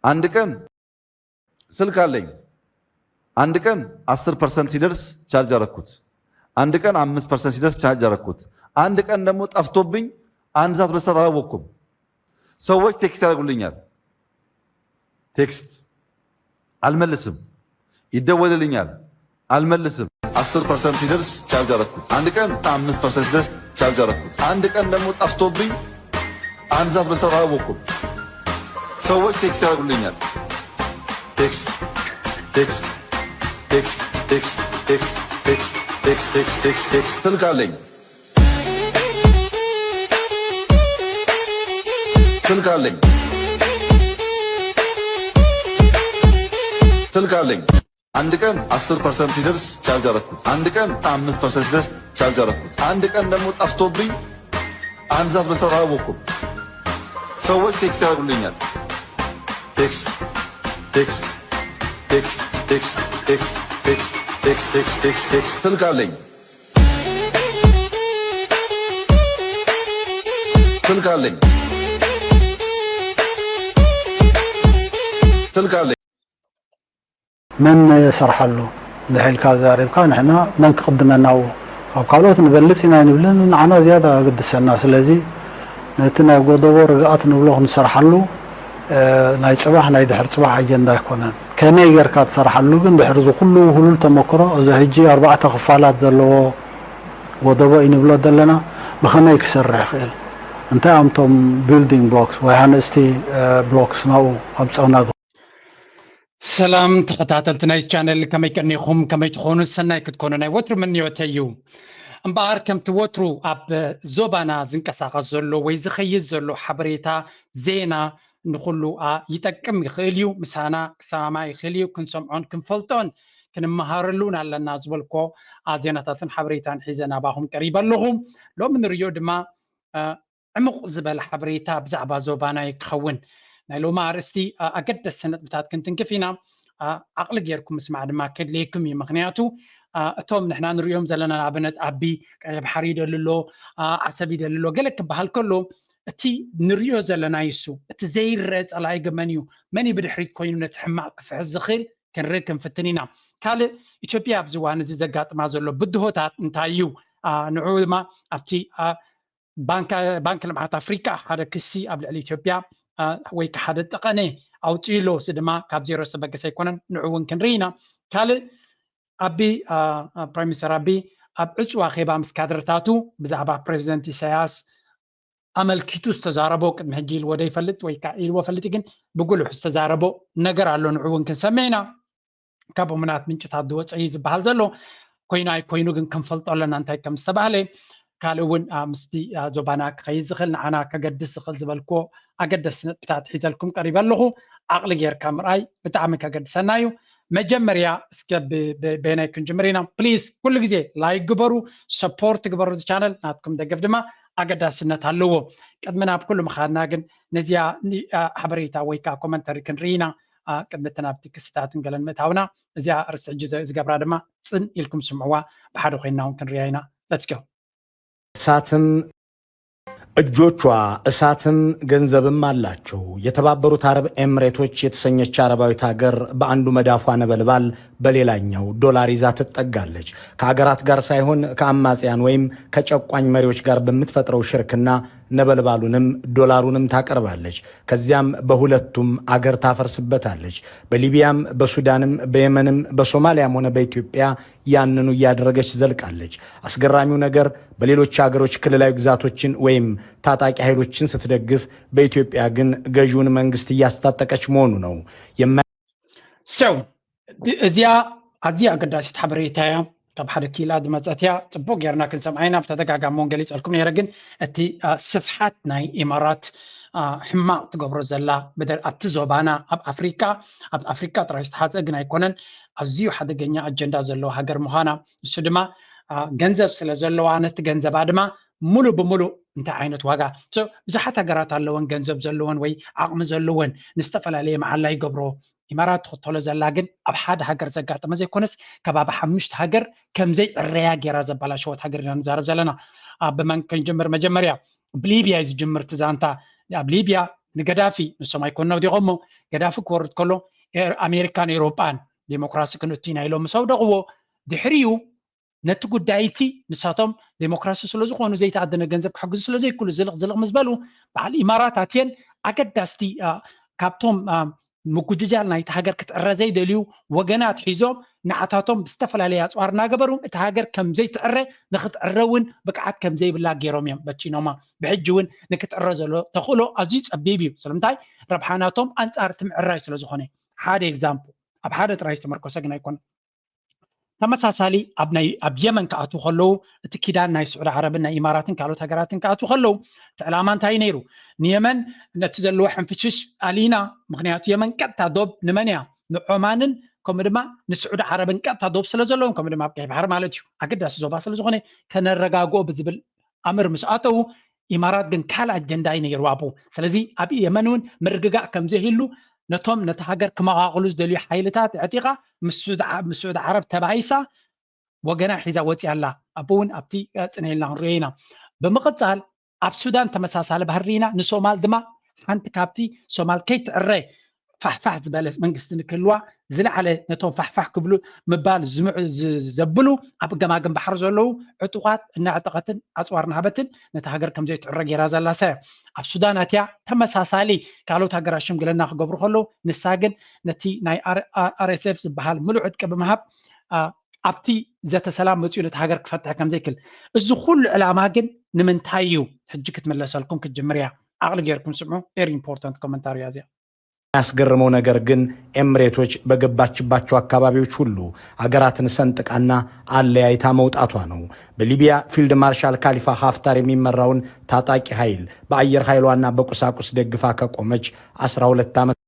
አንድ ቀን ስልክ አለኝ። አንድ ቀን አስር ፐርሰንት ሲደርስ ቻርጅ አረኩት። አንድ ቀን አምስት ፐርሰንት ሲደርስ ቻርጅ አረኩት። አንድ ቀን ደግሞ ጠፍቶብኝ አንድ ሰዓት ሁለት ሰዓት አላወቅኩም። ሰዎች ቴክስት ያደርጉልኛል። ቴክስት አልመልስም። ይደወልልኛል፣ አልመልስም። አስር ፐርሰንት ሲደርስ ቻርጅ አረኩት። አንድ ቀን አምስት ፐርሰንት ሲደርስ ቻርጅ አረኩት። አንድ ቀን ደግሞ ጠፍቶብኝ አንድ ሰዓት ሁለት ሰዓት አላወቅኩም። ሰዎች ቴክስት ያደርጉልኛል። ቴክስት ቴክስት ቴክስት ቴክስት ቴክስት ቴክስት ቴክስት ቴክስት ቴክስት ቴክስት ስልክ አለኝ። ስልክ አለኝ። ስልክ አለኝ። አንድ ቀን አስር ፐርሰንት ሲደርስ ቻርጅ አረኩት። አንድ ቀን አምስት ፐርሰንት ሲደርስ ቻርጅ አረኩት። አንድ ቀን ደግሞ ጠፍቶብኝ አንድ ሰዓት ሁለት ሰዓት አላወቅኩም። ሰዎች ቴክስት ያደርጉልኛል። ቴክስት ቴክስት ቴክስት ቴክስት ቴክስት ቴክስት ቴክስት ቴክስት ቴክስት ቴክስት ስልክ አለኝ። ስልክ አለኝ። ስልክ አለኝ። መን ይሰርሓሉ እንድሕልካ ዛሪብካ ንሕና መን ክቕድመና ው ካብ ካልኦት ንበልፅ ኢና ይንብልን ንዓና ዝያዳ ኣገድሰና። ስለዚ ነቲ ናይ ጎደቦ ርግኣት ንብሎ ክንሰርሓሉ ናይ ፅባሕ ናይ ድሕር ፅባሕ ኣጀንዳ ኣይኮነን። ከመይ ጌርካ ትሰርሓሉ ግን ድሕሪ እዚ ኩሉ ውህሉል ተመክሮ እዚ ሕጂ ኣርባዕተ ክፋላት ዘለዎ ጎደቦ እዩ ንብሎ ዘለና ብኸመይ ክሰርሕ ይኽእል እንታይ ኣምቶም building blocks ወይ ሃነፅቲ blocks ናብኡ ኣምፀውና ሰላም ተኸታተልቲ ናይ ቻነል ከመይ ቀኒኹም ከመይ ትኾኑ ሰናይ ክትኮኑ ናይ ወትሩ ምንዮተይ እዩ እምበኣር ከምቲ ወትሩ ኣብ ዞባና ዝንቀሳቐስ ዘሎ ወይ ዝኸይድ ዘሎ ሓበሬታ ዜና ንኹሉ ይጠቅም ይኽእል እዩ ምሳና ክሰማማ ይኽእል እዩ ክንሰምዖን ክንፈልጦን ክንመሃረሉን ኣለና ዝበልኮ ዜናታትን ሓበሬታን ሒዘ ናባኹም ቀሪበ ኣለኹ ሎሚ ንሪኦ ድማ ዕሙቕ ዝበለ ሓበሬታ ብዛዕባ ዞባና ክኸውን ናይ ሎሚ ኣርእስቲ ኣገደስቲ ነጥብታት ክንትንክፍ ኢና ዓቕሊ ጌርኩም ምስማዕ ድማ ከድልየኩም እዩ ምክንያቱ እቶም ንሕና ንሪኦም ዘለና ንኣብነት ኣቢ ቀይሕ ባሕሪ ይደሊ ኣሎ ዓሰብ ይደሊ ኣሎ ገለ ክበሃል ከሎ እቲ ንሪኦ ዘለና ይሱ እቲ ዘይረአ ፀላኢ ግመን እዩ መን ብድሕሪት ኮይኑ ነቲ ሕማቕ ክፍሕስ ዝኽእል ክንርኢ ክንፍትን ኢና ካልእ ኢትዮጵያ ኣብዚ ዋን እዚ ዘጋጥማ ዘሎ ብድሆታት እንታይ እዩ ንዕኡ ድማ ኣብቲ ባንኪ ልምዓት ኣፍሪካ ሓደ ክሲ ኣብ ልዕሊ ኢትዮጵያ ወይ ሓደ ጠቐነ ኣውፅኡ ኣሎ እዚ ድማ ካብ ዜሮ ዝተበገሰ ኣይኮነን ንዑ እውን ክንርኢ ኢና ካልእ ኣቢ ፕራይም ሚኒስተር ኣቢ ኣብ ዕፁ ኣኼባ ምስ ካድረታቱ ብዛዕባ ፕሬዚደንት ኢሳያስ ኣመልኪቱ ዝተዛረቦ ቅድሚ ሕጂ ኢልዎ ዘይፈልጥ ወይ ከዓ ኢልዎ ፈልጥ ግን ብጉልሑ ዝተዛረቦ ነገር ኣሎ ንዑ እውን ክንሰምዕ ኢና ካብ እሙናት ምንጭታት ዝወፀ እዩ ዝበሃል ዘሎ ኮይኑ ኣይኮይኑ ግን ክንፈልጦ ኣለና እንታይ ከም ዝተባህለ ካልእ እውን ምስቲ ዞባና ክኸይድ ዝኽእል ንዓና ከገድስ ዝኽእል ዝበልክዎ ኣገደስቲ ነጥብታት ሒዘልኩም ቀሪበ ኣለኹ ዓቕሊ ጌርካ ምርኣይ ብጣዕሚ ከገድሰና እዩ መጀመርያ እስከ በየናይ ክንጅምር ኢና ፕሊዝ ኩሉ ግዜ ላይክ ግበሩ ሰፖርት ግበሩ እዚ ቻነል ናትኩም ደገፍ ድማ ኣገዳስነት ኣለዎ ቅድሚ ናብ ኩሉ ምኻድና ግን ነዚያ ሓበሬታ ወይ ከዓ ኮመንተሪ ክንርኢ ኢና ቅድሚ እቲ ናብቲ ክስታትን ገለን ምእታውና እዚኣ ርእሲ ሕጂ ዝገብራ ድማ ፅን ኢልኩም ስምዕዋ ብሓደ ኮይንና እውን ክንርያ ኢና let's go እሳትም እጆቿ እሳትም ገንዘብም አላቸው። የተባበሩት አረብ ኤምሬቶች የተሰኘች አረባዊት ሀገር በአንዱ መዳፏ ነበልባል በሌላኛው ዶላር ይዛ ትጠጋለች። ከአገራት ጋር ሳይሆን ከአማጽያን ወይም ከጨቋኝ መሪዎች ጋር በምትፈጥረው ሽርክና ነበልባሉንም ዶላሩንም ታቀርባለች። ከዚያም በሁለቱም አገር ታፈርስበታለች። በሊቢያም በሱዳንም በየመንም በሶማሊያም ሆነ በኢትዮጵያ ያንኑ እያደረገች ዘልቃለች። አስገራሚው ነገር በሌሎች አገሮች ክልላዊ ግዛቶችን ወይም ታጣቂ ኃይሎችን ስትደግፍ በኢትዮጵያ ግን ገዢውን መንግስት እያስታጠቀች መሆኑ ነው። ሰው እዚኣ ኣዝያ ኣገዳሲት ሓበሬታ እያ ካብ ሓደ ኪላ ዝመፀት እያ ፅቡቅ ጌርና ክንሰምዓ ኢና ብተደጋጋሚ እውን ገሊፀልኩም ነረ ግን እቲ ስፍሓት ናይ ኢማራት ሕማቅ ትገብሮ ዘላ ኣብቲ ዞባና ኣብ ኣፍሪካ ኣብ ኣፍሪካ ጥራይ ዝተሓፀ ግን ኣይኮነን ኣዝዩ ሓደገኛ ኣጀንዳ ዘለዎ ሃገር ምዃና እሱ ድማ ገንዘብ ስለ ዘለዋ ነቲ ገንዘባ ድማ ሙሉ ብሙሉ እንታይ ዓይነት ዋጋ ብዙሓት ሃገራት ኣለወን ገንዘብ ዘለወን ወይ ዓቕሚ ዘለወን ንዝተፈላለየ መዓላ ይገብሮ ኢማራት ትኽተሎ ዘላ ግን ኣብ ሓደ ሃገር ዘጋጠመ ዘይኮነስ ከባቢ ሓሙሽተ ሃገር ከምዘይ ዕረያ ጌራ ዘባላሸወት ሃገር ኢና ንዛረብ ዘለና ኣብ መን ክንጅምር መጀመርያ ብሊብያ እዩ ዝጅምር እቲ ዛንታ ኣብ ሊብያ ንገዳፊ ንሶም ኣይኮን ነውዲቖሞ። ገዳፊ ክወርድ ከሎ ኣሜሪካን ኤውሮጳን ዴሞክራሲ ክንእቱ ኢና ኢሎም ምስ ኣውደቕዎ፣ ድሕሪኡ ነቲ ጉዳይ እቲ ንሳቶም ዴሞክራሲ ስለ ዝኾኑ ዘይተኣደነ ገንዘብ ክሕግዙ ስለ ዘይክሉ ዝልቕ ዝልቕ ምስ በሉ፣ በዓል ኢማራት ኣትየን ኣገዳስቲ ካብቶም ምጉጅጃል ናይቲ ሃገር ክትዕረ ዘይደልዩ ወገናት ሒዞም ንዓታቶም ብዝተፈላለየ ኣፅዋር እናገበሩ እቲ ሃገር ከም ዘይትዕረ ንክትዕረ እውን ብቅዓት ከም ዘይብላ ገይሮም እዮም በቲኖማ። ብሕጂ እውን ንክትዕረ ዘሎ ተኽእሎ ኣዝዩ ፀቢብ እዩ። ስለምንታይ? ረብሓ ናቶም ኣንፃር እቲ ምዕራይ ስለ ዝኾነ። ሓደ ኤግዛምፕል ኣብ ሓደ ጥራይ ዝተመርኮሰ ግን ኣይኮነን። ተመሳሳሊ ኣብ ናይ ኣብ የመን ክኣትዉ ከለዉ እቲ ኪዳን ናይ ስዑዲ ዓረብን ናይ ኢማራትን ካልኦት ሃገራትን ክኣትዉ ከለዉ እቲ ዕላማ እንታይ ነይሩ? ንየመን ነቲ ዘለዎ ሕንፍሽፍሽ ኣሊና። ምክንያቱ የመን ቀጥታ ዶብ ንመን እያ? ንዖማንን ከምኡ ድማ ንስዑዲ ዓረብን ቀጥታ ዶብ ስለ ዘለዎም ከምኡ ድማ ኣብ ቀይ ባሕሪ ማለት እዩ ኣገዳሲ ዞባ ስለ ዝኾነ ከነረጋግኦ ብዝብል ኣምር ምስ ኣተዉ ኢማራት ግን ካልእ ኣጀንዳ እዩ ነይሩ ኣብኡ። ስለዚ ኣብ የመን እውን ምርግጋእ ከም ዘይህሉ ነቶም ነቲ ሃገር ክመቓቕሉ ዝደልዩ ሓይልታት ኣዕጢቓ ምስ ስዑዲ ዓረብ ተባኢሳ ወገና ሒዛ ወፂኣ ኣላ። ኣብኡ እውን ኣብቲ ፅነ ኢልና ክንሪኦ ኢና። ብምቕፃል ኣብ ሱዳን ተመሳሳሊ ባህሪ ኢና። ንሶማል ድማ ሓንቲ ካብቲ ሶማል ከይትዕረ ፋሕፋሕ ዝበለ መንግስቲ ንክህልዋ ዝለዓለ ነቶም ፋሕፋሕ ክብሉ ምባል ዘብሉ ኣብ ገማግም ባሕሪ ዘለዉ ዕጡቓት እናዕጠቐትን ኣፅዋር ናሃበትን ነቲ ሃገር ከም ዘይትዕረ ገይራ ዘላ እሳ እያ። ኣብ ሱዳን ኣትያ ተመሳሳሊ ካልኦት ሃገራት ሽምግለና ክገብሩ ከለዉ ንሳ ግን ነቲ ናይ ኣር ኤስ ኤፍ ዝበሃል ምሉእ ዕጥቂ ብምሃብ ኣብቲ ዘተ ሰላም መፂኡ ነቲ ሃገር ክፈትሕ ከም ዘይክል እዚ ኩሉ ዕላማ ግን ንምንታይ እዩ? ሕጂ ክትምለሰልኩም ክትጅምር እያ። ዓቕሊ ጌርኩም ስምዑ። Very important commentary እያ እዚኣ። የሚያስገርመው ነገር ግን ኤምሬቶች በገባችባቸው አካባቢዎች ሁሉ አገራትን ሰንጥቃና አለያይታ መውጣቷ ነው። በሊቢያ ፊልድ ማርሻል ካሊፋ ሀፍታር የሚመራውን ታጣቂ ኃይል በአየር ኃይሏና በቁሳቁስ ደግፋ ከቆመች አስራ ሁለት ዓመት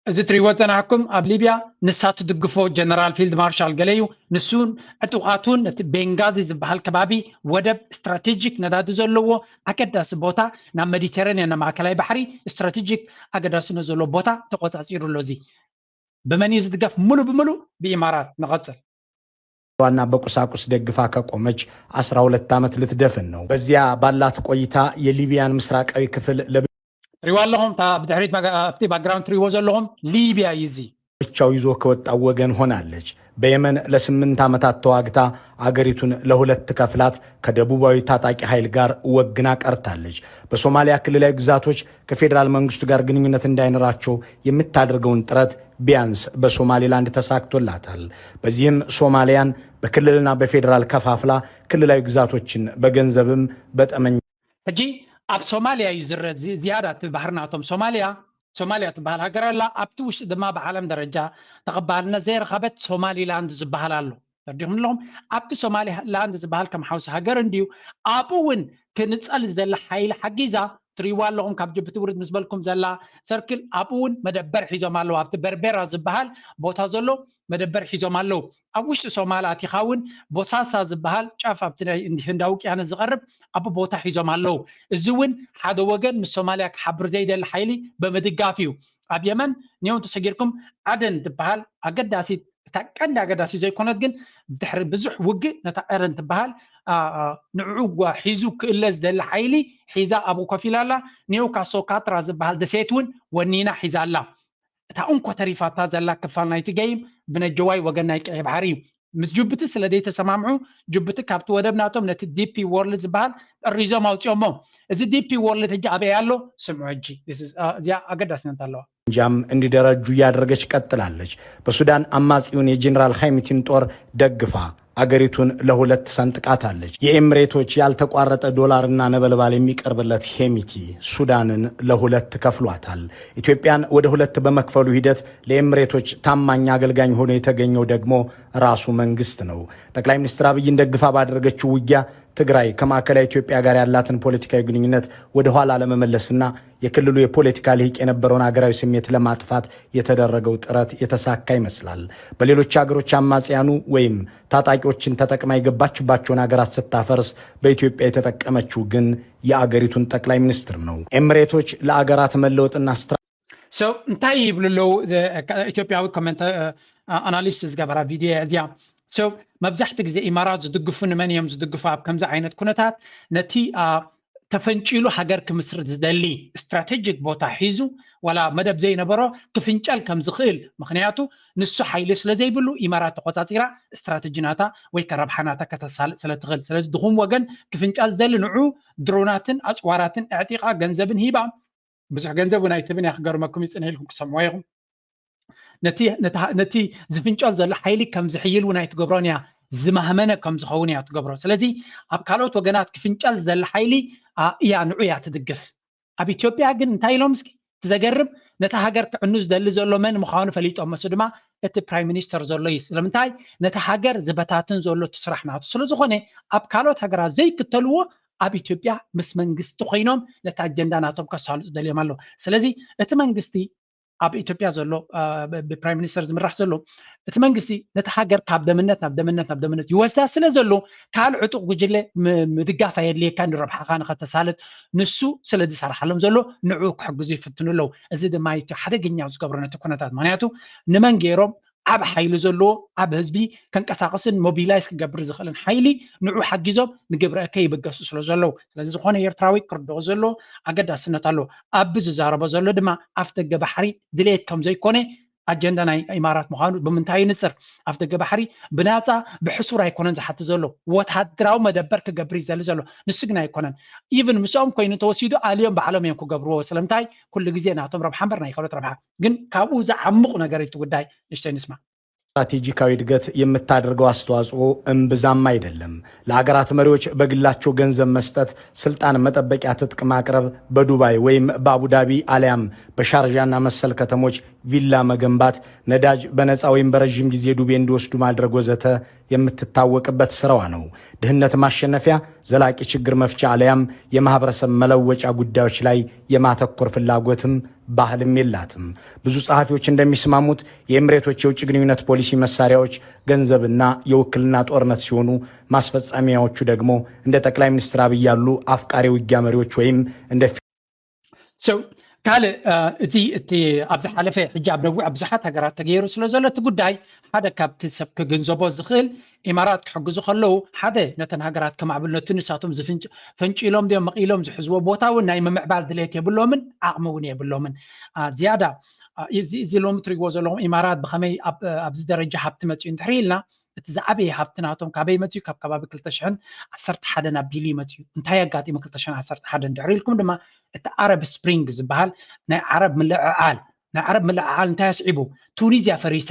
እዚ ትሪእዎ ዝጸናሕኩም ኣብ ሊብያ ንሳ ትድግፎ ጀነራል ፊልድ ማርሻል ገለ እዩ። ንሱን ዕጡቓቱን ነቲ ቤንጋዚ ዝበሃል ከባቢ ወደብ ስትራቴጂክ ነዳዲ ዘለዎ ኣገዳሲ ቦታ ናብ ሜዲተራንያን ናብ ማእከላይ ባሕሪ ስትራቴጂክ ኣገዳስነት ዘለዎ ቦታ ተቆጻጺሩ ኣሎ። እዚ ብመን እዩ ዝድገፍ? ሙሉ ብሙሉ ብኢማራት። ንቐጽል። ዋና በቁሳቁስ ደግፋ ከቆመች አስራ ሁለት ዓመት ልትደፍን ነው። በዚያ ባላት ቆይታ የሊቢያን ምስራቃዊ ክፍል ለብ ትሪዋ ኣለኹም ኣብቲ ባክግራውንድ ትሪዎ ዘለኹም ሊቢያ እዩ እዚ። ብቻው ይዞ ከወጣው ወገን ሆናለች። በየመን ለስምንት ዓመታት ተዋግታ አገሪቱን ለሁለት ከፍላት ከደቡባዊ ታጣቂ ኃይል ጋር ወግና ቀርታለች። በሶማሊያ ክልላዊ ግዛቶች ከፌዴራል መንግስቱ ጋር ግንኙነት እንዳይኖራቸው የምታደርገውን ጥረት ቢያንስ በሶማሊላንድ ተሳክቶላታል። በዚህም ሶማሊያን በክልልና በፌዴራል ከፋፍላ ክልላዊ ግዛቶችን በገንዘብም በጠመኛ ሕጂ ኣብ ሶማሊያ እዩ ዝረ ዝያዳ እቲ ባህሪ ናቶም። ሶማሊያ ሶማሊያ ትበሃል ሃገር ኣላ። ኣብቲ ውሽጢ ድማ ብዓለም ደረጃ ተቐባልነት ዘይረኸበት ሶማሊላንድ ዝበሃል ኣሎ። ተረዲኹም ኣለኹም? ኣብቲ ሶማሊላንድ ዝበሃል ከም ሓውሲ ሃገር እንድዩ። ኣብኡ እውን ክንጸል ዝደሊ ሓይሊ ሓጊዛ ትሪዋ ኣለኹም። ካብ ጅቡቲ ውርድ ምስ በልኩም ዘላ ሰርክል ኣብኡ እውን መደበር ሒዞም ኣለዉ። ኣብቲ በርቤራ ዝበሃል ቦታ ዘሎ መደበር ሒዞም ኣለዉ። ኣብ ውሽጢ ሶማል ኣቲኻ እውን ቦሳሳ ዝበሃል ጫፍ ኣብቲ ናይ ህንዳዊ ውቅያኖስ ዝቐርብ ኣብ ቦታ ሒዞም ኣለዉ። እዚ እውን ሓደ ወገን ምስ ሶማልያ ክሓብር ዘይደሊ ሓይሊ ብምድጋፍ እዩ። ኣብ የመን ኒዮ እንተሰጊርኩም ዓደን ትበሃል ኣገዳሲት እታ ቀንዲ ኣገዳሲ ዘይኮነት ግን ድሕሪ ብዙሕ ውግእ ነታ ኤረን ትበሃል ንዕኡ ሒዙ ክእለ ዝደሊ ሓይሊ ሒዛ ኣብኡ ኮፍ ኢላ ኣላ። ኒዮ ካሶካትራ ዝበሃል ደሴት እውን ወኒና ሒዛ ኣላ። እታ እንኮ ተሪፋታ ዘላ ክፋል ናይቲ ገይም ብነጀዋይ ወገን ናይ ቀይሕ ባሕሪ እዩ። ምስ ጅቡቲ ስለ ዘይተሰማምዑ ጅቡቲ ካብቲ ወደብ ናቶም ነቲ ዲፒ ወርልድ ዝበሃል ጠሪዞም ኣውፂኦሞ። እዚ ዲፒ ወርልድ ሕጂ ኣበይ ኣሎ? ስምዑ ሕጂ እዚኣ ኣገዳስነት ኣለዋ። እንጃም እንዲደረጁ እያደረገች ቀጥላለች። በሱዳን አማጺውን የጄኔራል ሐሚቲን ጦር ደግፋ አገሪቱን ለሁለት ሰንጥቃታለች። የኤምሬቶች ያልተቋረጠ ዶላርና ነበልባል የሚቀርብለት ሄሚቲ ሱዳንን ለሁለት ከፍሏታል። ኢትዮጵያን ወደ ሁለት በመክፈሉ ሂደት ለኤምሬቶች ታማኝ አገልጋኝ ሆኖ የተገኘው ደግሞ ራሱ መንግስት ነው። ጠቅላይ ሚኒስትር አብይን ደግፋ ባደረገችው ውጊያ ትግራይ ከማዕከላዊ ኢትዮጵያ ጋር ያላትን ፖለቲካዊ ግንኙነት ወደ ኋላ ለመመለስና የክልሉ የፖለቲካ ልሂቅ የነበረውን አገራዊ ስሜት ለማጥፋት የተደረገው ጥረት የተሳካ ይመስላል። በሌሎች አገሮች አማጽያኑ ወይም ታጣቂዎችን ተጠቅማ የገባችባቸውን አገራት ስታፈርስ በኢትዮጵያ የተጠቀመችው ግን የአገሪቱን ጠቅላይ ሚኒስትር ነው። ኤምሬቶች ለአገራት መለወጥና ስትራ So እንታይ ይብሉ ኣለዉ ኢትዮጵያዊ ኮመንት ኣናሊስት ዝገበራ ቪድዮ እዚኣ። So መብዛሕትኡ ግዜ ኢማራት ዝድግፉ ንመን እዮም ዝድግፉ ኣብ ከምዚ ዓይነት ኩነታት? ነቲ ተፈንጪሉ ሃገር ክምስርት ዝደሊ ስትራቴጂክ ቦታ ሒዙ ዋላ መደብ ዘይነበሮ ክፍንጨል ከም ዝኽእል፣ ምኽንያቱ ንሱ ሓይሊ ስለ ዘይብሉ ኢማራት ተቆጻጺራ ስትራቴጂ ናታ ወይ ከ ረብሓ ናታ ከተሳልጥ ስለ ትኽእል። ስለዚ ድኹም ወገን ክፍንጫል ዝደሊ ንዑ ድሮናትን ኣጽዋራትን ኣዕጢቓ ገንዘብን ሂባ ብዙሕ ገንዘብ እውን ኣይትብን እያ ክገርመኩም ይጽንሕ ኢልኩም ክሰምዎ ኢኹም። ነቲ ዝፍንጨል ዘሎ ሓይሊ ከም ዝሕይል እውን ኣይትገብሮን እያ፣ ዝማህመነ ከም ዝኸውን እያ ትገብሮ። ስለዚ ኣብ ካልኦት ወገናት ክፍንጨል ዝደሊ ሓይሊ እያ ንዑ እያ ትድግፍ። ኣብ ኢትዮጵያ ግን እንታይ ኢሎም እስኪ? እቲ ዘገርም ነታ ሃገር ክዕኑ ዝደሊ ዘሎ መን ምዃኑ ፈሊጦም መሱ ድማ እቲ ፕራይም ሚኒስተር ዘሎ እዩ። ስለምንታይ? ነታ ሃገር ዝበታትን ዘሎ እቲ ስራሕ ናቱ ስለዝኾነ ኣብ ካልኦት ሃገራት ዘይክተልዎ ኣብ ኢትዮጵያ ምስ መንግስቲ ኮይኖም ነቲ ኣጀንዳ ናቶም ከሳልጡ ደልዮም ኣለዉ። ስለዚ እቲ መንግስቲ ኣብ ኢትዮጵያ ዘሎ ብፕራይም ሚኒስተር ዝምራሕ ዘሎ እቲ መንግስቲ ነቲ ሃገር ካብ ደምነት ናብ ደምነት ናብ ደምነት ይወስዳ ስለ ዘሎ ካልእ ዕጡቕ ጉጅለ ምድጋፍ ኣየድልየካ ንረብሓኻ ንኸተሳልጥ ንሱ ስለ ዝሰርሓሎም ዘሎ ንዑ ክሕግዙ ይፍትኑ ኣለዉ። እዚ ድማ እቲ ሓደገኛ ዝገብሮ ነቲ ኩነታት ምክንያቱ ንመን ገይሮም ዓብ ሓይሊ ዘለዎ ዓብ ህዝቢ ከንቀሳቀስን ሞቢላይዝ ክገብር ዝኽእልን ሓይሊ ንዑ ሓጊዞም ንግብረ እከ ይብገሱ ስለ ዘለዉ ስለዚ ዝኾነ ኤርትራዊ ክርድኦ ዘለዎ ኣገዳስነት ኣለዎ። ኣብ ዝዛረቦ ዘሎ ድማ ኣፍ ደገ ባሕሪ ድሌት ከም ዘይኮነ ኣጀንዳ ናይ ኢማራት ምዃኑ ብምንታይ ይንፅር? ኣፍ ደገ ባሕሪ ብናፃ ብሕሱር ኣይኮነን ዝሓቲ ዘሎ ወታደራዊ መደበር ክገብር ይዘሊ ዘሎ ንሱ ግን ኣይኮነን። ኢቭን ምስኦም ኮይኑ ተወሲዱ ኣልዮም ባዕሎም እዮም ክገብርዎ ስለምንታይ ኩሉ ግዜ ናቶም ረብሓ እምበር ናይ ካልኦት ረብሓ ግን ካብኡ ዝዓምቕ ነገር እዩ እቲ ጉዳይ። ንእሽተይ ንስማ። ስትራቴጂካዊ እድገት የምታደርገው አስተዋጽኦ እምብዛም አይደለም። ለሀገራት መሪዎች በግላቸው ገንዘብ መስጠት፣ ስልጣን መጠበቂያ ትጥቅ ማቅረብ፣ በዱባይ ወይም በአቡዳቢ አሊያም በሻርጃና መሰል ከተሞች ቪላ መገንባት፣ ነዳጅ በነፃ ወይም በረዥም ጊዜ ዱቤ እንዲወስዱ ማድረግ ወዘተ የምትታወቅበት ስራዋ ነው። ድህነት ማሸነፊያ፣ ዘላቂ ችግር መፍቻ አሊያም የማህበረሰብ መለወጫ ጉዳዮች ላይ የማተኮር ፍላጎትም ባህልም የላትም። ብዙ ጸሐፊዎች እንደሚስማሙት የኤምሬቶች የውጭ ግንኙነት ፖሊሲ መሳሪያዎች ገንዘብና የውክልና ጦርነት ሲሆኑ ማስፈጸሚያዎቹ ደግሞ እንደ ጠቅላይ ሚኒስትር አብይ ያሉ አፍቃሪ ውጊያ መሪዎች ወይም እንደ ካልእ እቲ እቲ ኣብ ዝሓለፈ ሕጂ ኣብ ነዊሕ ኣብ ብዙሓት ሃገራት ተገይሩ ስለ ዘሎ እቲ ጉዳይ ሓደ ካብቲ ሰብ ክግንዘቦ ዝኽእል ኢማራት ክሕግዙ ከለዉ ሓደ ነተን ሃገራት ከማዕብሉ ነቲ ንሳቶም ዝፍንጭ ፈንጭሎም ድዮም መቒሎም ዝሕዝዎ ቦታ እውን ናይ ምምዕባል ድሌት የብሎምን ዓቕሚ እውን የብሎምን። ዝያዳ እዚ ሎሚ ትሪእዎ ዘለኹም ኢማራት ብኸመይ ኣብዚ ደረጃ ሃብቲ መፅኡ እንድሕር ኢልና እቲ ዝዓበየ ሃብቲ ናቶም ካበይ መፅኡ ካብ ከባቢ ክልተ ሽሕን ዓሰርተ ሓደን ኣቢሉ እዩ መፅኡ። እንታይ ኣጋጢሙ ክልተ ሽሕን ዓሰርተ ሓደን ድሕሪ ኢልኩም ድማ እቲ ዓረብ ስፕሪንግ ዝበሃል ናይ ዓረብ ምልዕዓል ናይ ዓረብ ምልዕዓል እንታይ ኣስዒቡ? ቱኒዝያ ፈሪሳ።